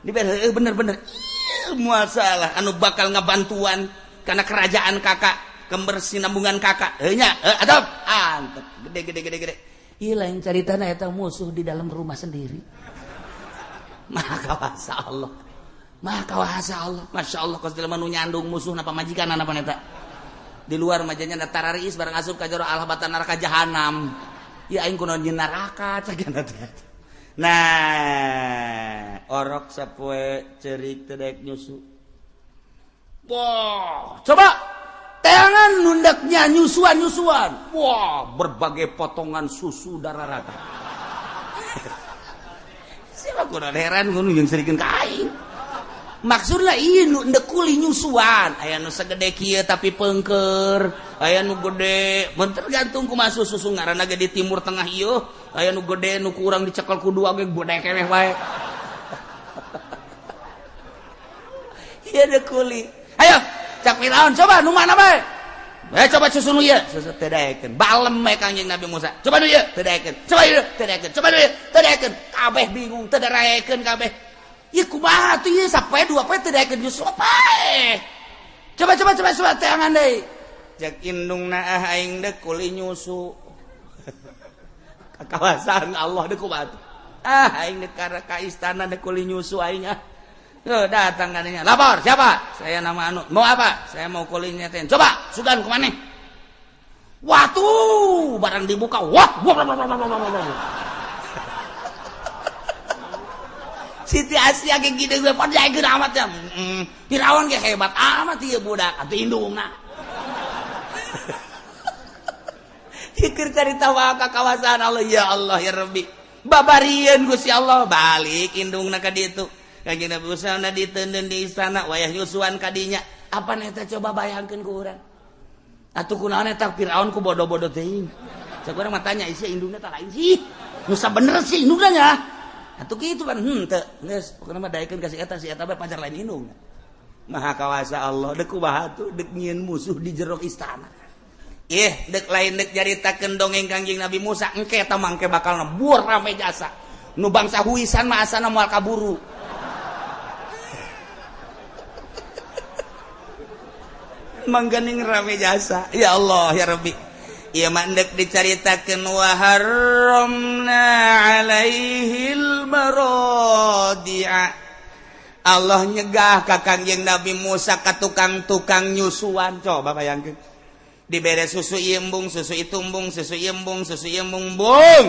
Speaker 2: Dibere heuh bener-bener. Ieu moal salah anu bakal ngabantuan kana kerajaan kakak, kebersinambungan kakak. Heuh nya, heuh adab. Antep gede gede gede gede. Ieu lain caritana eta musuh di dalam rumah sendiri. Maha kawasa Allah. Maha kawasa Allah. Masya Allah kos jelema nu nyandung musuhna pamajikanna pan eta. Di luar majanya tarariis barang asup ka jero alhabatan neraka jahanam. Ya aing kunaon nyeun neraka cagana teh. Nah, orok sapoe ceurik teu daek nyusu. Wah, coba Sorangan nundaknya nyusuan-nyusuan. Wah, berbagai potongan susu darah rata. Siapa kurang heran ngono jeung serikeun ka aing. Maksudna ieu nu endek kuli nyusuan, aya nu sagede kieu tapi pengker, aya nu gede, mun tergantung kumaha susu ngaranna ge di Timur Tengah ieu, aya nu gede nu kurang dicekel ku dua ge gede keneh wae. Ieu dek kuli. Ayo, cak Firaun coba nu mana bae? Coba susu nu ieu, susu teu daekeun. Balem we Kangjeng Nabi Musa. Coba nu ieu, teu daekeun. Coba ieu, teu daekeun. Coba nu ieu, teu daekeun. Kabeh bingung teu daekeun kabeh. Ieu kumaha tuh ieu sapoe dua poe teu daekeun susu pae. Coba coba coba coba teangan deui. Cek indungna ah aing deuk kuli nyusu. Ka kawasan Allah deuk kumaha tuh. Ah aing deuk ka istana deuk kuli nyusu aing ah. Tuh, datang katanya. Lapor, siapa? Saya nama anu. Mau apa? Saya mau kulinya ten. Coba, sugan kemana? Wah tuh, barang dibuka. Wah, wah, wah, wah, wah, wah, wah. Siti Asia kayak gini gue pada jaga amat ya. Firaun kayak hebat amat ya budak. Atau indungna. Pikir cerita ka kawasan Allah ya Allah ya Rabbi. Babarieun Gusti Allah balik indungna ka ditu. Kanjeng Nabi Musa na diteundeun di istana wayah nyusuan kadinya. Apa eta coba bayangkeun ku urang. Atuh kunaon eta Firaun ku bodoh-bodoh teuing. Cek urang mah tanya isi indungna tah lain sih. Nu sabener sih indungna nya. Atuh kitu pan henteu. Geus pokona mah daekeun ka si eta bae pacar lain indungna. Maha kawasa Allah deuk kumaha tuh deuk nyieun musuh di jero istana. Ih, deuk lain deuk nyaritakeun dongeng Kangjeng Nabi Musa engke eta mangke bakal nebur rame jasa. Nu bangsa huisan mah asana moal kaburu. Mangganing rame jasa. Ya Allah ya Rabbi. Ieu mah endek dicaritakeun wa harramna alaihil maradi'a. Allah nyegah ka Kangjeng Nabi Musa ka tukang-tukang nyusuan. Coba bayangkeun. Dibere susu ieu embung, susu itu embung, susu ieu embung, susu ieu embung, embung.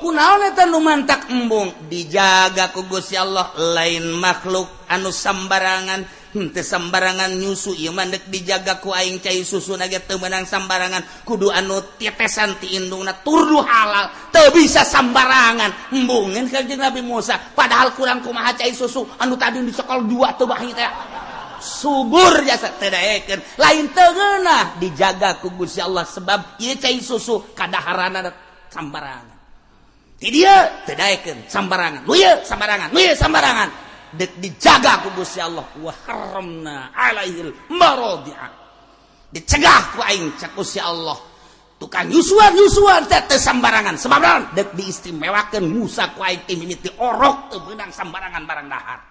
Speaker 2: Kunaon eta nu mantak embung? Dijaga ku Gusti Allah lain makhluk anu sambarangan. Henteu sambarangan nyusu ieu mah deuk dijaga ku aing cai susuna ge teu meunang sambarangan kudu anu tetesan ti indungna turdu halal teu bisa sambarangan embungeun Kangjeng Nabi Musa padahal kurang kumaha cai susu anu tadi dicekel dua teu bahi teh subur jasa teu daekeun lain teu ngeunah dijaga ku Gusti Allah sebab ieu cai susu kadaharana sambarangan ti dieu teu daekeun sambarangan nu ieu sambarangan nu ieu sambarangan dek dijaga ku Gusti Allah wa haramna alaihil maradi'a dicegah ku aing cak Gusti Allah tukang nyusuan-nyusuan teh teu sambarangan sebab naon dek diistimewakeun Musa ku aing ti mimiti orok teu meunang sambarangan barang dahar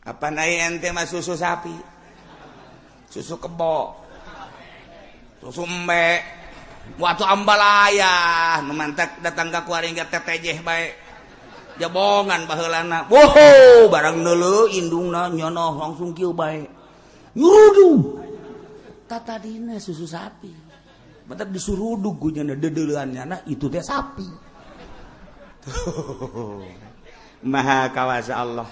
Speaker 2: apan aya ente mah susu sapi susu kebo susu embe waktu ambalaya nu mantak datang ka kuaring ge tetejeh bae jabongan baheulana wow barang neuleuh indungna nyono langsung kieu bae nyurudug tatadina susu sapi batak disurudug ku nya deudeuleun nyana itu teh sapi. Maha kawasa Allah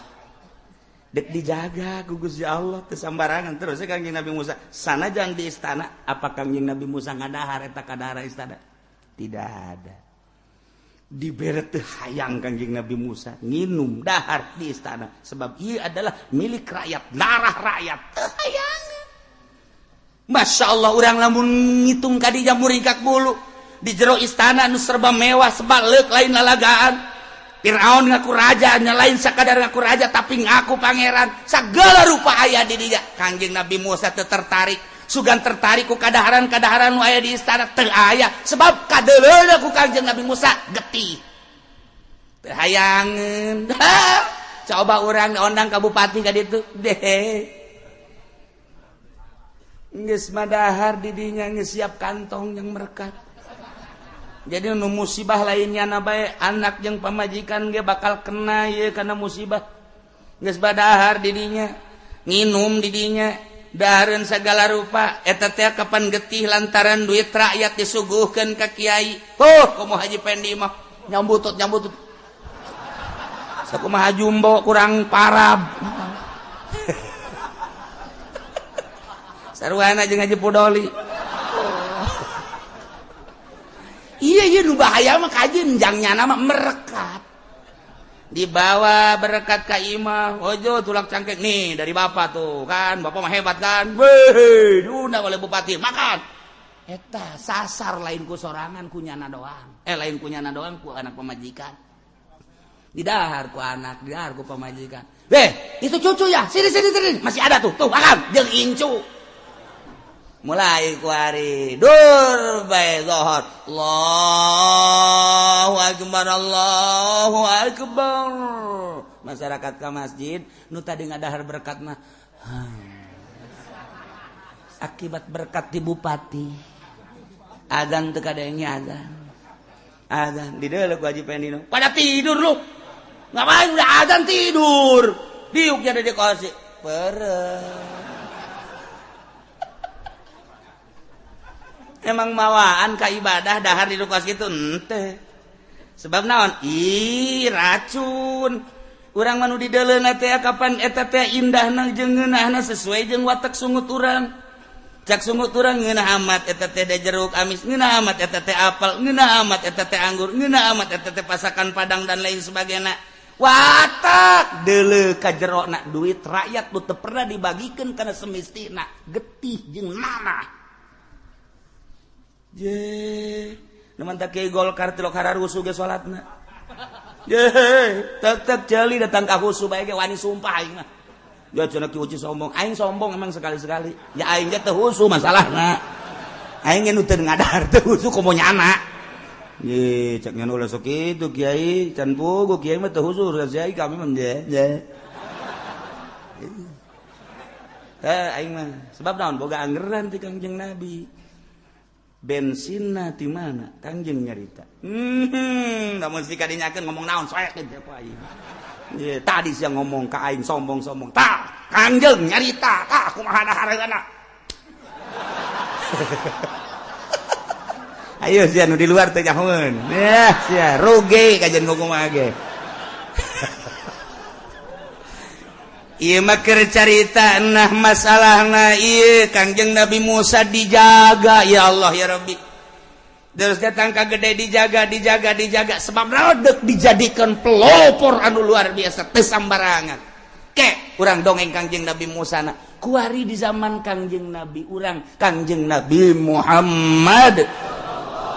Speaker 2: dek dijaga ku Gusti Allah teu sambarangan terus Kangjeng Nabi Musa sanajan di istana apa Kangjeng Nabi Musa ngadahar eta kadahara istana tidak ada. Dibere teu hayang Kangjeng Nabi Musa nginum dahar di istana sebab ieu adalah milik rakyat darah rakyat teu hayang. Masya Allah urang lamun ngitung ka dinya muringkak bulu di jero istana nu serba mewah sebaleuk lain lalagaan. Firaun ngaku raja nya lain sakadar ngaku raja tapi ngaku pangeran sagala rupa aya di dinya. Kangjeng Nabi Musa teu tertarik sugan tertarik ku kadaharan-kadaharan nu aya di istana teu aya sebab kadeuleuna ku Kangjeng Nabi Musa getih teu hayangeun. Coba urang diondang ka bupati ka ditu deh geus madahar di dinya geus siap kantong yang merekat. Jadi nu musibah lainnya na bae anak jeung pamajikan ge bakal kena ieu kana musibah geus badahar di dinya nginum di dinya dahareun segala rupa eta teh kapan getih lantaran duit rakyat disuguhkeun ka kiai. Huh komo Haji Pendi mah nyambutut nyambutut sakumaha jumbo kurang parab. Sarwana jeung Haji Pudoli. Iya iya nu bahaya mah kajeun jang nyana mah merekat. Dibawa berkat ka imah, ojo tulak cangkek nih dari bapak tuh kan, bapak mah hebat kan. Weh, diundang oleh bupati, makan. Eta sasar lain ku sorangan ku nyana doang. Lain ku nyana doang ku anak pamajikan. Didahar ku anak, didahar ku pamajikan. Weh, itu cucu ya, sini sini sini, masih ada tuh, tuh makan jeung incu. Mulai ku hari dur bae zuhur. Allahu akbar, Allahu akbar. Masyarakat ka masjid nu tadi ngadahar berkat mah akibat berkat di bupati. Azan teu kadenge azan. Azan di deuleu ku Haji Pendino. Pada tidur lu. Ngapain udah azan tidur. Diuknya ada di kursi. Pereh. Emang mawaan ka ibadah dahar di kos kitu henteu. Sebab naon? Ih, racun. Urang mah nu di deuleuna teh kapan eta teh indahna jeung ngeunahna sesuai jeung watak sungut urang. Cak sungut urang ngeunah amat eta teh jeruk amis, ngeunah amat eta teh apel, ngeunah amat eta teh anggur, ngeunah amat eta teh pasakan padang dan lain sebagainya. Watak deuleu ka jerona duit rakyat nu teu pernah dibagikeun kana semestina getih jeung nanah. Je, nu mantak kiai Golkar tilok hararusuh ge salatna. Je, tetep jeli datang ka husu bae ge wani sumpah aing mah. Ya cenah ki uci sombong, aing sombong emang sekali-sekali. Ya aing ge teu husu masalahna. Aing ge nu teu ngadahar teu husu komo nyana. Ye, cek nyan ulah sok kitu kiai, can puguh kiai mah teu husu, kiai kami mah je. Je. Aing mah sebab naon boga anggeran ti Kangjeng Nabi. Bensinna ti mana? Kangjeng nyarita. Lamun si kadinyakeun ngomong naon soek teh apa aing. Ye, tadi sia ngomong ka aing sombong-sombong. Tah, Kangjeng nyarita, tah kumaha dahareunana. Ayo sia nu di luar teh nyahoeun. Yah, sia rugi kajian kumaha ge. Ieu mah keur carita nah masalahna ieu Kangjeng Nabi Musa dijaga ya Allah ya Rabbi. Terus datang ka gede dijaga dijaga dijaga sebab radeuk dijadikan pelopor anu luar biasa teu sambarangan. Ke urang dongeng Kangjeng Nabi Musa na kuari di zaman Kangjeng Nabi urang Kangjeng Nabi Muhammad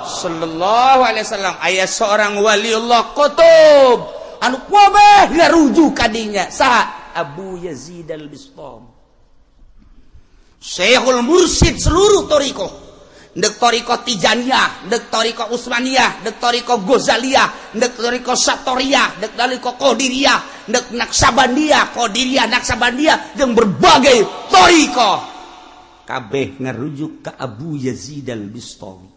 Speaker 2: sallallahu alaihi wasallam aya seorang waliullah qutub anu kabeh ngarujuk ka dinya saha Abu Yazid Al-Bistami Syekhul Mursyid seluruh thariqah, ndek thariqah Tijaniyah, ndek thariqah Utsmaniyah, ndek thariqah Ghazaliyah, ndek thariqah Satoriyah, ndek thariqah Qadiriyah, ndek Naksabandiyah, Qadiriyah, Naksabandiyah jeung berbagai thariqah kabeh ngarujuk ka Abu Yazid Al-Bistami.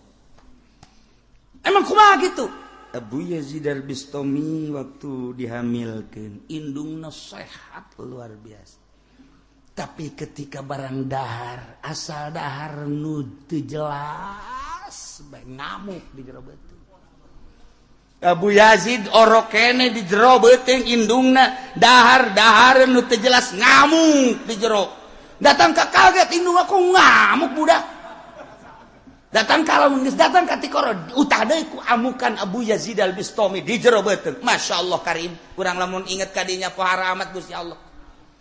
Speaker 2: Emang kumaha gitu? Abu Yazid Al-Bistami waktu dihamilkan indungna sehat luar biasa. Tapi ketika barang dahar, asal dahar nu teu jelas bae ngamuk di jero beuteung. Abu Yazid orok kene di jero beuteung indungna dahar-dahar nu teu jelas ngamuk di jero. Datang ka kaget indung aku ngamuk budak. Datang kalau geus datang ka tikoro utah deui ku amukan Abu Yazid Al-Bistami di jero beuteung. Masya Allah karim, urang lamun inget ka dinya pohara amat Gusti Allah.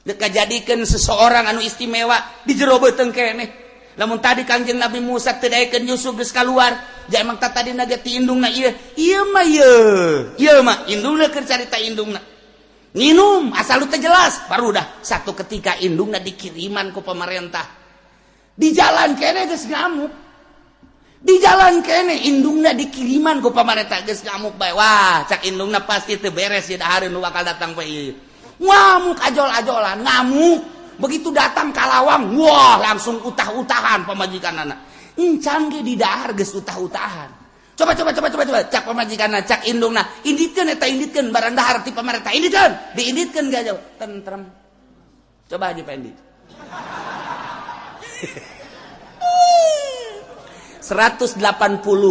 Speaker 2: Dek kajadikeun seseorang anu istimewa di jero beuteung keneh. Lamun tadi Kangjeng Nabi Musa teu daekeun Yusuf geus kaluar, ja emang tadi ge ti indungna ieu. Ieu mah ieu. Ieu mah indungna keur carita indungna. Nginum asal lu teu jelas, baru dah satu ketika indungna dikiriman ku pemerintah. Di jalan keneh geus ngamuk. Di jalan kene indungna dikiriman ku pamarentah geus ngamuk bae. Wah, cak indungna pasti teu beres ieu dahareun nu bakal datang bae ieu. Ngamuk ajol-ajolan, ngamuk. Begitu datang ka lawang, wah langsung utah-utahan pamajikanana. Encan ge di dahar geus utah-utahan. Coba coba coba coba coba cak pamajikanna, cak indungna, inditkeun eta inditkeun barang dahar ti pamarentah, inditkeun, diinditkeun ga jauh, tentrem. Coba aja Pendi. 180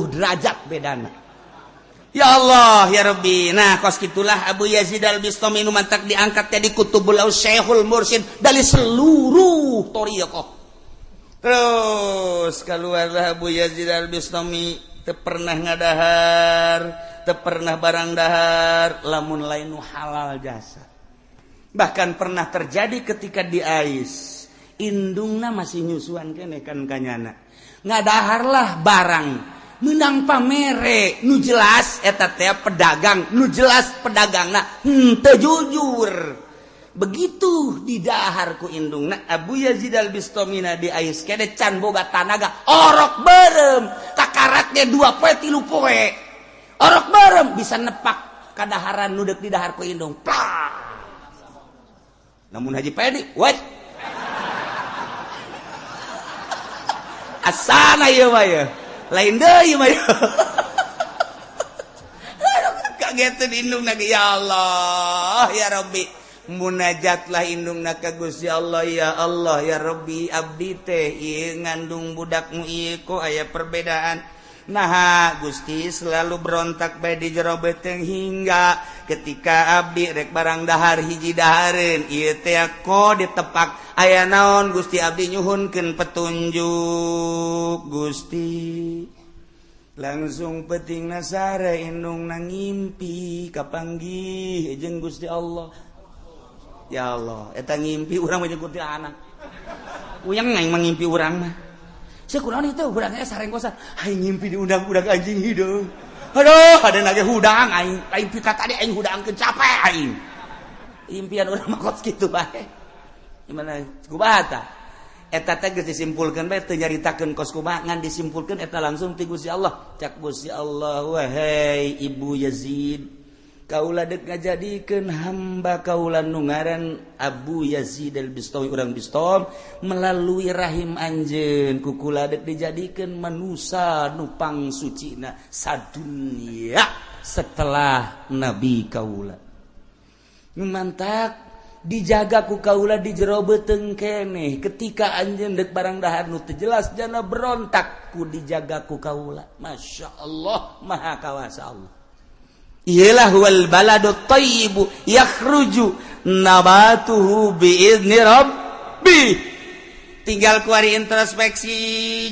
Speaker 2: derajat bedana. Ya Allah ya Rabbi. Nah kos gitulah Abu Yazid Al-Bistami nu mantak diangkat jadi kutubul Syekhul Mursyid dari seluruh thariqah. Terus keluarlah Abu Yazid Al-Bistami, teu pernah ngadahar, teu pernah barang dahar lamun lain nu halal jasa. Bahkan pernah terjadi ketika di ais, indungna masih nyusuan keneh kan kanyana. Ngadaharlah barang menang pamere nu jelas eta teh pedagang, nu jelas pedagangna henteu jujur. Begitu didahar ku indungna Abu Yazid Al-Bistamina di ais kene can boga tanaga, orok berem kakaratnya 2 poe 3 poe, orok berem bisa nepak kadaharan nu deuk didahar ku indung. Plak. Namun Haji Pedi what asana ieu mah ye lain deui mah ye. Kageteun indungna ya Allah ya Rabbi. Munajatlah indungna ka Gusti Allah, ya Allah ya Rabbi abdi teh ieu ngandung budakmu ieu kok aya perbedaan. Nah Gusti selalu berontak bae di jero beuteung hingga ketika abdi rek barang dahar hiji dahareun ieu teh kok ditepak aya naon Gusti abdi nyuhunkeun petunjuk Gusti. Langsung peutingna sare indungna ngimpi kapanggih jeung Gusti Allah. Ya Allah, eta ngimpi urang mah jeung kuntilanak. Uyang aing mah ngimpi urang mah. Sia kunaon itu urang nya sarengkosan. Aing ngimpi diundang-undang anjing hideung. Aduh, ada nage hudang aing. Aing pika tadi aing hudangkeun capek aing. Impian urang mah kos kitu bae. Gimana kumaha tah? Eta teh geus disimpulkeun bae teu nyaritakeun kos kumaha ngan disimpulkeun eta langsung ti Gusti Allah. Cak Gusti Allah, wahai Ibu Yazid, kaula dek ngajadikeun hamba kaula nu ngaran Abu Yazid Al-Bistami urang Bistam melalui rahim anjeun ku kula dek dijadikeun manusa nu pangsucina sadunya setelah nabi kaula. Mantak dijaga ku kaula di jero beuteung keneh ketika anjeun dek barang dahar nu teu jelas jana berontak ku dijaga ku kaula. Masya Allah, maha kawasa Allah. Ialah wal baladu thayyibu yakhruju nabatuhu biizni rabbi. Tinggal kuari introspeksi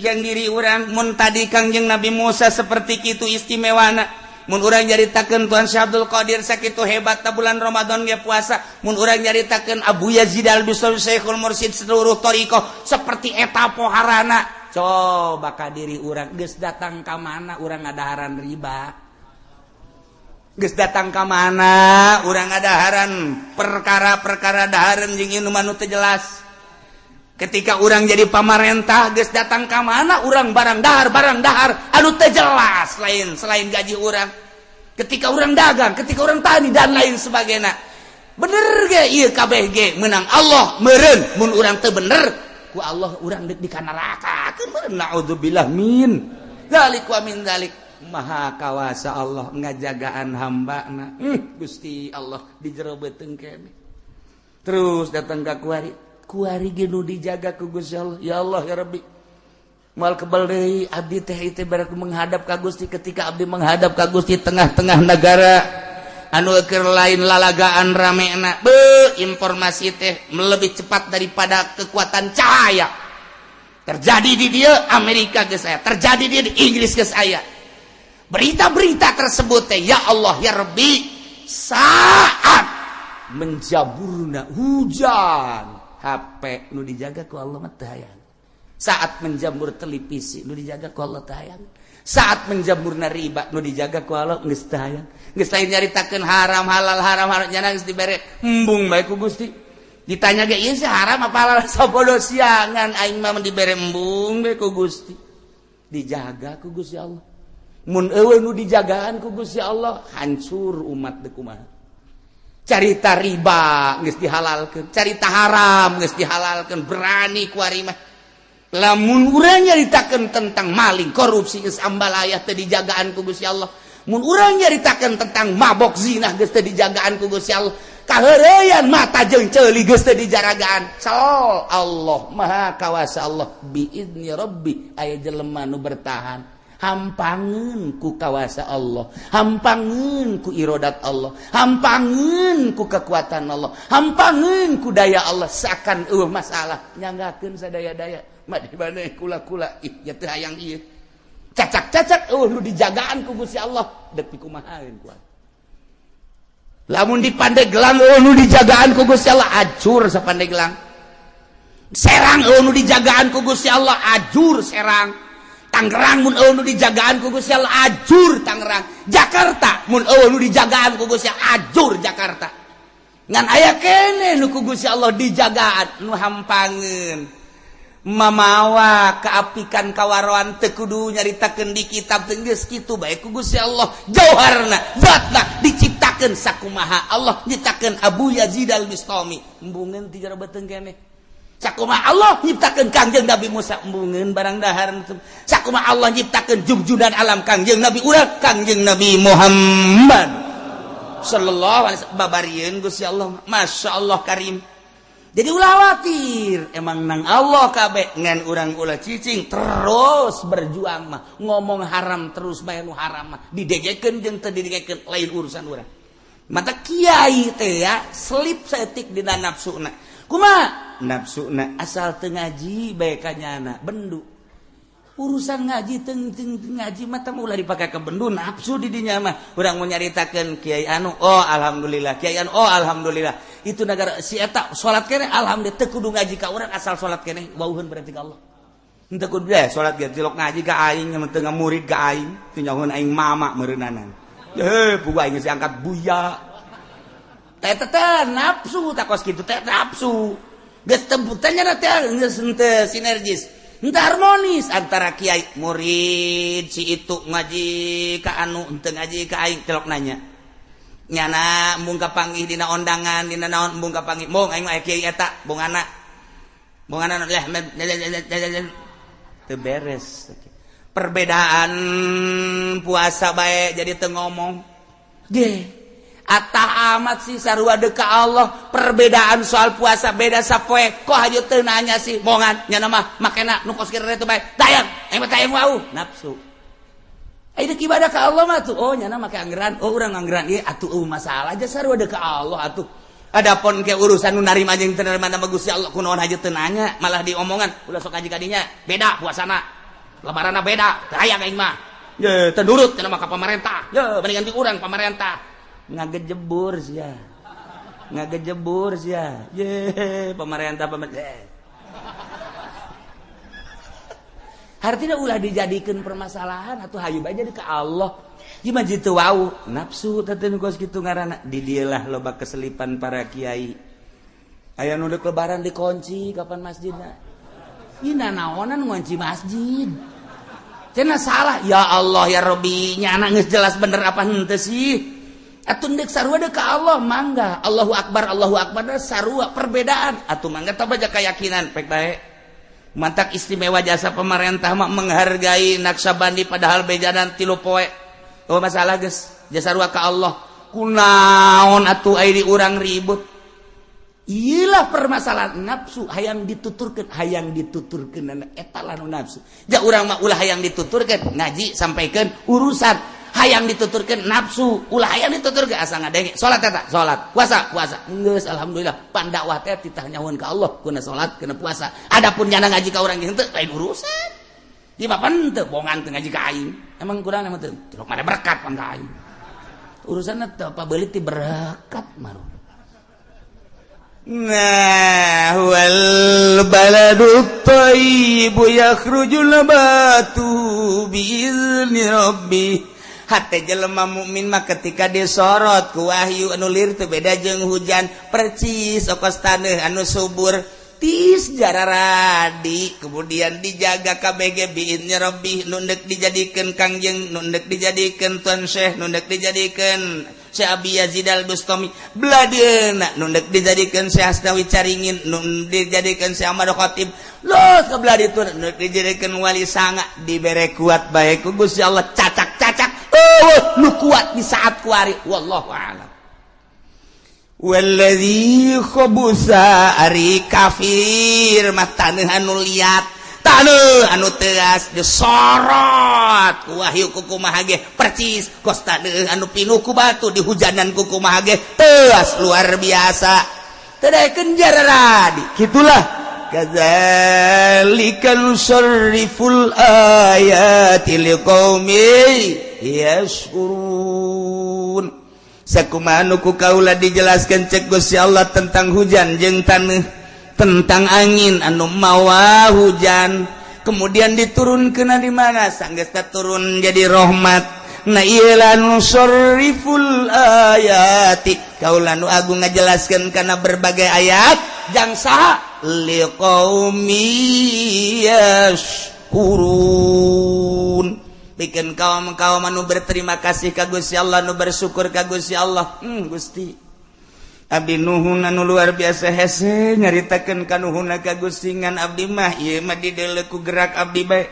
Speaker 2: jang diri urang. Mun tadi Kangjeng Nabi Musa seperti kitu istimewana, mun urang nyaritakeun Tuan Syekh Abdul Qadir sakitu hebat ta bulan Ramadan ge puasa, mun urang nyaritakeun Abu Yazid Al-Bistami Syekhul Mursyid seluruh thariqah seperti eta poharana. Coba ka diri urang geus datang ka mana urang ngadaharan riba, geus datang ka mana urang ngadaharan perkara-perkara dahareun jeung inuman nu teu jelas. Ketika urang jadi pamarentah geus datang ka mana urang barang dahar anu teu jelas lain selain gaji urang. Ketika urang dagang, ketika urang tani dan lain sebagainya. Bener ge ieu kabeh ge menang Allah meureun mun urang teu bener ku Allah urang deuk di kana neraka. Meureun naudzubillah min dzalik wa min dzalik. Maha kawasa Allah ngajagaan hambana. Gusti Allah di jero beuteung kene. Terus datang ka kuari, kuari ge nu dijaga ku Gusti Allah. Ya Allah ya Rabbi. Moal kebal deui abdi teh ieu barak menghadap ka Gusti. Ketika abdi menghadap ka Gusti tengah-tengah negara anu keur lain lalagaan ramena, beuh informasi teh lebih cepat daripada kekuatan cahaya. Terjadi di dia Amerika geus aya, terjadi di Inggris geus aya. Berita-berita tersebut teh ya Allah ya Rabbi saat menjaburna hujan HP nu dijaga ku Allah mah teu hayang. Saat menjamur televisi nu dijaga ku Allah teu hayang. Saat menjamurna riba nu dijaga ku Allah geus teu hayang. Geus lain nyaritakeun haram halal haram haram nyana geus dibere embung bae ku Gusti. Ditanya ge ieu sih haram apa halal sabodo siangan aing mah dibere embung bae ku Gusti. Dijaga ku Gusti Allah. Mun eueuh nu dijagaan ku Gusti Allah hancur umat deuk kumaha. Carita riba geus dihalalkeun, carita haram geus dihalalkeun, berani ku ari mah. Lamun urang nyaritakeun tentang maling, korupsi geus ambalayah teu dijagaan ku Gusti Allah. Mun urang nyaritakeun tentang mabok zina geus teu dijagaan ku Gusti Allah. Kaheureuyan mata jeung ceuli geus teu dijaragaan. Sal Allah maha kawasa Allah biizni rabbi aya jelema nu bertahan. Hampangeun ku kawasa Allah, hampangeun ku irodat Allah, hampangeun ku kekuatan Allah, hampangeun ku daya Allah, seakan eueuh masalah, nyanggakeun sadaya-daya. Mah di mana kula-kula ih ya teu hayang ieu. Cacak-cacak eueuh nu dijagaan ku Gusti Allah, deuk pikumahaeun kuat. Lamun di Pandeglang eueuh nu dijagaan ku Gusti Allah, acur sapandeglang. Serang eueuh nu dijagaan ku Gusti Allah, ajur Serang. Tangerang mun eueuh nu dijagaan ku Gusti Allah, ajur Tangerang. Jakarta mun eueuh nu dijagaan ku Gusti Allah, ajur Jakarta. Ngan aya keneh nu ku Gusti Allah dijagaan, nu hampangeun. Mamawa keapikan kawaroan teu kudu nyaritakeun di kitab teu geus kitu bae ku Gusti Allah. Jauharna zatna diciptakeun sakumaha Allah nyiptakeun Abu Yazid Al-Bistami, embungeun ti jero beuteung keneh. Sakumaha Allah nyiptakeun Kangjeng Nabi Musa, embungeun barang dahar. Sakumaha Allah nyiptakeun jugjudan alam Kangjeng Nabi urang, Kangjeng Nabi Muhammad sallallahu alaihi wasallam, babarieun Gusti Allah, Masya Allah karim. Jadi ulah khawatir, emang nang Allah kabeh, ngan urang ulah cicing terus berjuang mah, ngomong haram terus bae, nu haram mah didegekeun jeung teu didegekeun lain urusan urang. Mata kiai teh ya selip saeutik dina nafsuna. Kumaha nafsuna asal teu ngaji bae kanyana bendu. Urusan ngaji teng teng ngaji mah teh ulah dipake ke bendu nafsu di dinya mah. Urang mau nyaritakeun kiai anu, oh alhamdulillah, kiai anu, oh alhamdulillah. Itu negara si eta salat keneh alhamdulillah, teu kudu ngaji ka urang asal salat keneh wauheun berarti ka Allah. Henteu kudu deh salat ge tilok ngaji ka aing, teu murid ka aing, teu nyahoeun aing mama meureunanan. Heh, pugu aing geus diangkat buya. Teh teh nafsu takos kitu teh nafsu. Geus temputannya teh geus henteu sinergis. Henteu harmonis antara kiai murid, si itu ngaji ka anu henteu ngaji ka aing tilok nanya. Nyana embung kapanggih dina ondangan dina naon embung kapanggih, mong aing mah kiai eta bongana. Bongana leh teu beres. Perbedaan puasa bae jadi teu ngomong. Ge atah amat sih sarua deuk ka Allah, perbedaan soal puasa beda sapoe kok hayu teu nanya sih bongan nyana mah makena nu kos kieu teh bae tayang aing mah tayang wau nafsu. Ai deuk ibadah ka Allah mah tuh, oh nyana make anggeran, oh urang anggeran ieu atuh eueuh masalah aja sarua deuk ka Allah atuh. Adapun ke urusan nu narima jeung teu narima mah Gusti Allah, kunaon hayu teu nanya malah diomongan ulah sok ngaji ka dinya beda puasana lebaranna beda teu hayang aing mah ye teu nurut cenah mah ka pamarentah ye mendingan di urang pamarentah. Ngagejebur sia, ngagejebur sia, ye pemerintah pemerintah. Artinya ulah dijadikan permasalahan atau hayu bae jadi ke Allah. Gimana jitu wau nafsu teh kos kitu ngaranna. Di dieulah loba keselipan para kiai. Aya nu deuk lebaran dikunci kapan masjidna. Ieu nanaonan ngunci masjid. Cenah salah ya Allah ya Rabbi, nyana geus jelas bener apa henteu sih? Atuh deuk sarua deuk ka Allah mangga. Allahu akbar Allahu akbar sarua perbedaan. Atuh mangga tah baca keyakinan pek bae. Mantak istimewa jasa pemerintah mah menghargai Naksabandi padahal bejanan 3 poe. Oh masalah geus jasa sarua ka Allah. Kunaon atuh ai di urang ribut. Iyalah permasalahan nafsu hayang dituturkeun eta lah nu nafsu. Ja urang mah ulah hayang dituturkeun ngaji sampaikeun urusan. Hayang dituturkeun nafsu ulah hayang dituturkeun asa ngadenge salat eta salat puasa puasa geus alhamdulillah pan dakwah teh titah nyahoan ka Allah kuna salat kuna puasa. Adapun nyana ngaji ka urang henteu lain urusan. Di papan teu bongan teu ngaji ka aing emang kurang emang teu cilok mare berkat pan ka aing urusanna teu pabeulit ti berkat maru. Nah wal baladu thayyibu yakhruju nabatu biizni rabbih. Hate jelema mukmin mah ketika disorot ku wahyu anu lir teu beda jeung hujan percis okos taneuh anu subur tis jararadi kemudian dijaga KBG biizni rabbih nu deuk dijadikeun kangjeng nu deuk dijadikeun tuan syekh nu deuk dijadikeun Syekh Abi Yazid Al-Bustami beladeuna nu deuk dijadikeun Syekh Asnawi Caringin nu dijadikeun Syekh Ahmad Khatib los ke belah ditu nu dijadikeun wali sanga dibere kuat bae ku Gusti Allah cacak-cacak eueuh nu kuat di saat kuari wallahu a'lam. Walladzi khabusa ari kafir mah taneuh anu liat Taneuh anu teas disorot ku wahyu ku kumaha ge percis kos taneuh anu pinuh ku batu di hujanan ku kumaha ge teas luar biasa. Teu daekeun jararadi. Kitulah kadzalika nusarriful ayati liqaumi yashkurun. Sakumaha nu ku kaula dijelaskan cek Gusti Allah tentang hujan jeung taneuh, tentang angin anu mawa hujan, kemudian diturunkeun di mana, sanggeus turun jadi rahmat. Nah, ieu nusarriful ayati, kaula nu agung ngajelaskeun kana berbagai ayat jang saha? Liqaumi yashkurun, bikin kaum kaum anu berterima kasih ka Gusti Allah, nu bersyukur ka Gusti Allah. Gusti, abdi nuhun anu luar biasa. Hese nyaritakeun kanuhunna ka Gusti, ngan abdi mah ieu mah dideuleu ku gerak abdi bae.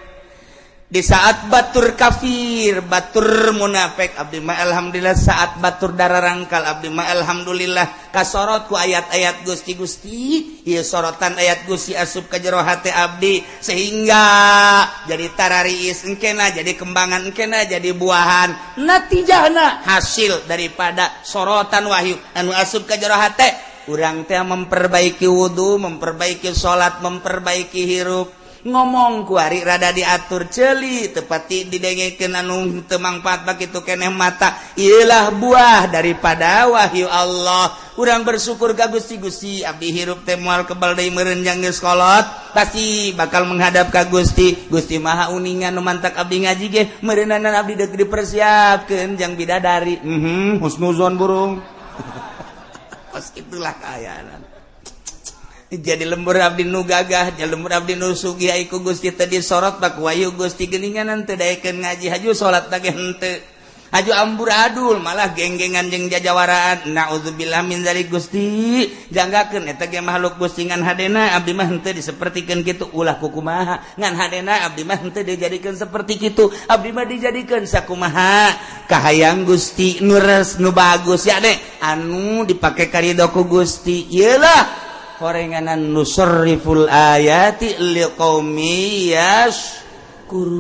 Speaker 2: Di saat batur kafir, batur munafik, abdi mah alhamdulillah. Saat batur darah rangkal, abdi mah alhamdulillah kasorot ku ayat-ayat Gusti. Gusti, ieu sorotan ayat Gusti asup ka jero hate abdi sehingga jadi tarariis engkena, jadi kembangan engkena, jadi buahan. Natijahna hasil daripada sorotan wahyu anu asup ka jero hate urang teh memperbaiki wudu, memperbaiki salat, memperbaiki hirup, ngomong kuari rada diatur, celi tepati didengekeun anu teu mangfaat bakitu keneh mata. Iyalah buah daripada wahyu Allah. Urang bersyukur ka Gusti. Gusti, abdi hirup teh moal kebal deui meureun, jang geus kolot pasti bakal menghadap ka Gusti. Gusti Maha uningan, nu mantak abdi ngaji ge meureunanan abdi deuk dipersiapkeun jang bidadari. Husnuzon burung. Kos itulah kaayaan. Jadi lembur abdi nu gagah, jadi lembur abdi nu sugih ai ku Gusti teh disorot bak wahyu Gusti geuningan teu daekeun ngaji, haju salat teh henteu, haju amburadul, malah genggengan jeung jajawaraan. Naudzubillah min dzalik. Gusti, janggakeun eta ge makhluk Gusti, ngan hadena abdi mah henteu disepertikeun kitu. Ulah kukumaha, ngan hadena abdi mah henteu dijadikeun seperti kitu. Abdi mah dijadikeun sakumaha kahayang Gusti, nu res, nu bagus ya deh, anu dipake karido ku Gusti. Ieu lah horenganan nusarriful ayati liqaumi yashkurun.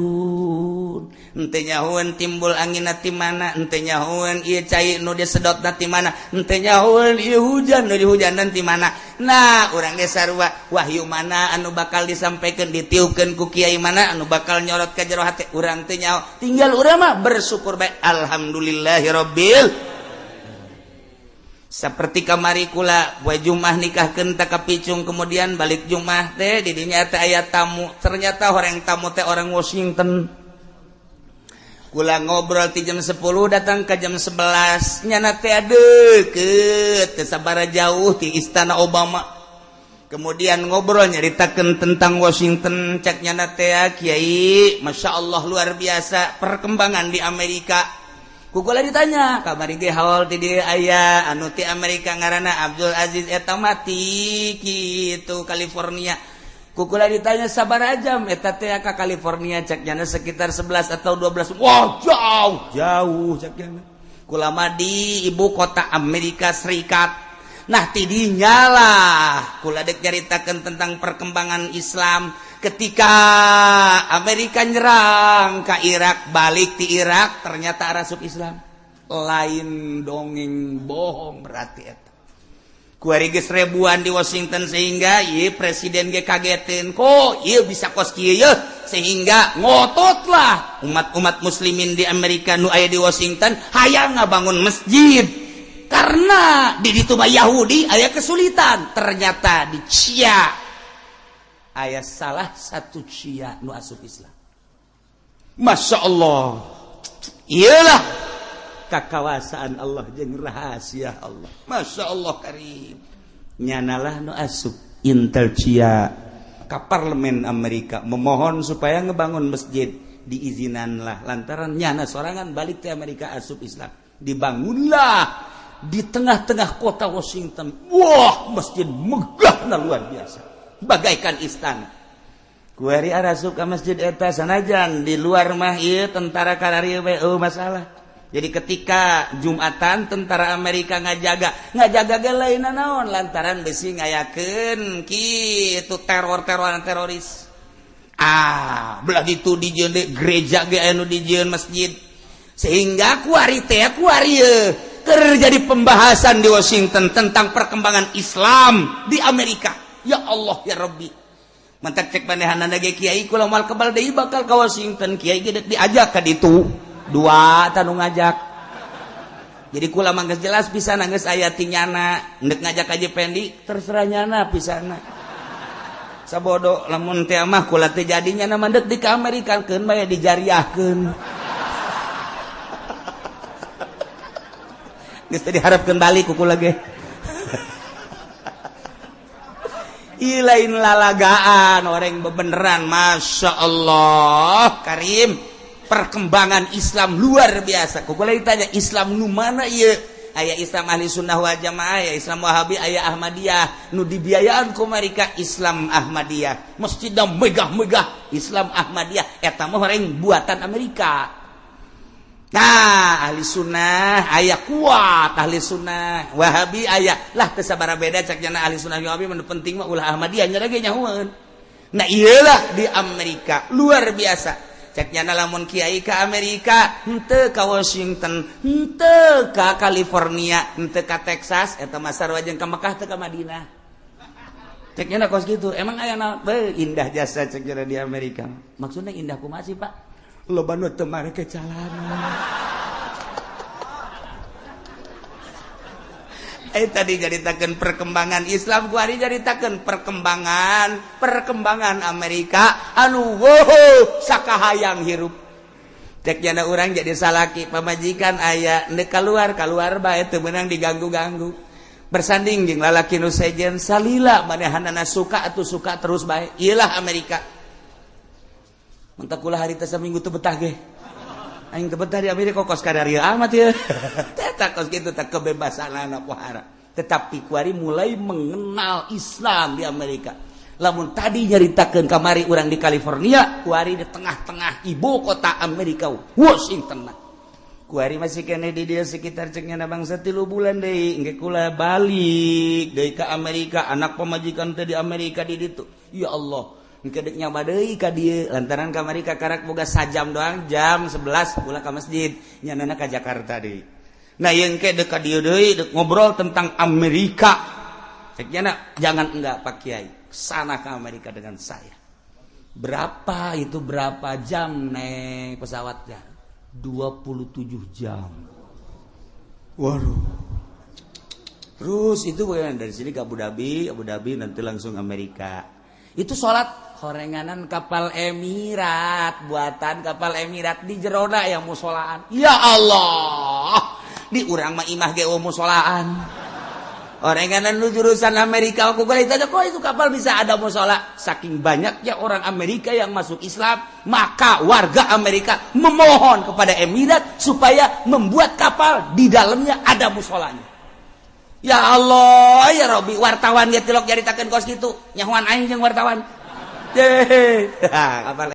Speaker 2: Henteu nyahoeun timbul angin ti mana, henteu nyahoeun ieu cai nu disedot ti mana, henteu nyahoeun ieu hujan nu dihujanan ti mana. Nah, urang ge sarua, wahyu mana anu bakal disampaikan, ditiupkeun ku kiai mana anu bakal nyorot ka jero hate urang teu nyaho. Tinggal urang mah bersyukur bae, alhamdulillahirabbil. Seperti kamari kula poe Jumat nikahkeun tak kapicung, kemudian balik Jumat teh di dinya teh aya tamu. Ternyata orang tamu teh orang Washington. Kula ngobrol ti jam 10 datang ke jam 11, nyana teh deket, teu sabara jauh ti istana Obama. Kemudian ngobrol nyaritakeun tentang Washington. Cek nyana teh, "Kiai, Masya Allah, luar biasa perkembangan di Amerika." Ku kula ditanya, kamari ge haul ti dieu aya anu ti Amerika ngaranna Abdul Aziz, eta mati kitu California. Ku kula ditanya, sabaraha jam eta teh ka California? Cek nyana sekitar 11 atau 12. Wah, jauh jauh, cek nyana. Kula mah di ibu kota Amerika Serikat. Nah, tidinya lah kula dek nyaritakeun tentang perkembangan Islam ketika Amerika nyerang ke Irak, balik di Irak ternyata arasup Islam. Lain dongeng bohong berarti eta. Kuari geus ribuan di Washington sehingga ieu presiden ge kagetin, kok ieu bisa kos kieu ye, sehingga ngototlah umat-umat muslimin di Amerika nu aya di Washington hayang ngabangun masjid karena di ditu mah Yahudi aya kesulitan. Ternyata di CIA aya salah satu CIA nu asup Islam. Masya Allah, iyalah kakawasaan Allah jeung rahasia Allah. Masya Allah karim, nyanalah nu asup Intel CIA ke parlemen Amerika memohon supaya ngebangun masjid, diizinanlah lantaran nyana sorangan balik ke Amerika asup Islam. Dibangunlah di tengah-tengah kota Washington. Wah, masjid megah luar biasa, bagaikan istana. Kuari arasup ka masjid eta, sanajan di luar mah ieu tentara kararieu bae, oh masalah. Jadi ketika Jumatan tentara Amerika ngajaga, ngajaga ge lain naon, lantaran besi ngayakeun kitu teror-teroran teroris. Ah, belah ditu dijieun gereja ge anu dijieun masjid. Sehingga kuari teh kuari keur jadi pembahasan di Washington tentang perkembangan Islam di Amerika. Ya Allah ya Rabbi. Mantak cek manehanana ge kiai kula moal kebal deui bakal ka Washington, kiai ge deuk diajak ka ditu. Dua tanu ngajak. Jadi kula mah geus jelas pisan geus aya ti nyana, endek ngajak aja Pendi terserah nyana pisana. Sabodo lamun teh mah kula teh jadinya na mandek di ka Amerika keun bae dijariahkeun. Geus teh diharapkeun balik ku kula ge. Ih lain lalagaan orang bebeneran, Masya Allah Karim, perkembangan Islam luar biasa. Ku kula ditanya Islam nu mana ieu? Aya Islam ahli sunnah wal jamaah, aya Islam Wahabi, aya Ahmadiyah. Nu dibiayaan ku mereka Islam Ahmadiyah. Masjidna megah-megah Islam Ahmadiyah eta mah orang buatan Amerika. Nah, ahli sunnah aya kuat ahli sunnah, Wahabi aya lah teu sabaraha beda cak nyana ahli sunnah Wahabi mah penting mah ulah Ahmadiyah nya ge nyahoeun. Nah, iyalah di Amerika luar biasa. Cek nyana lamun kiai ka Amerika, henteu ka Washington, henteu ka California, henteu ka Texas, eta mah sarua jeung ka Mekah teu ka Madinah. Cek nyana kos kitu, emang aya naon? Beuh, indah jasa cek nyana di Amerika. Maksudna indah kumaha sih, Pak? Loba nu teu mareke calana. Tadi nyaritakeun perkembangan Islam, kuari nyaritakeun perkembangan Amerika anu wow sakahayang hirup. Cek nyana urang jadi salaki pamajikan aya ndek kaluar kaluar bae teu meunang diganggu-ganggu. Bersanding jeung lalaki nu sejen salila manehanana suka atuh suka terus bae. Ieulah Amerika. Mentak kula harita saminggu teu betah ge. Aing teu betah di Amerika kos kadarieu amat ieu. Teta kos kitu teh kebebasan anak pohara. Tetapi kuari mulai mengenal Islam di Amerika. Lamun tadi nyaritakeun kamari urang di California, kuari di tengah-tengah ibu kota Amerika, Washington. Kuari masih keneh di dieu sekitar cek nyana bangsa 3 bulan deui, engke kula balik deui ka Amerika, anak pamajikan teh di Amerika di ditu. Ya Allah. Engke deuk nyaba deui ka dieu lantaran kamari ka karak boga sajam doang jam 11 kula ka masjid nyanana ka Jakarta deui. Nah ieu engke deuk ka dieu deui deuk ngobrol tentang Amerika. Cek nyana jangan enggak Pak Kiai, sana ke Amerika dengan saya. Berapa itu berapa jam naik pesawatnya? 27 jam. Waduh. Terus itu bagaimana dari sini ke Abu Dhabi, Abu Dhabi nanti langsung Amerika. Itu sholat horenganan kapal Emirat, buatan kapal Emirat di jerona yang musolaan. Ya Allah, di urang mah imah ge musolaan. Horenganan lu jurusan Amerika, aku boleh tanya kok itu kapal bisa ada musola? Saking banyaknya orang Amerika yang masuk Islam, maka warga Amerika memohon kepada Emirat supaya membuat kapal di dalamnya ada musolanya. Ya Allah, ya Robi, wartawan ge tilok nyaritakeun kos kitu. Nyahoan aing jeung wartawan. Kapal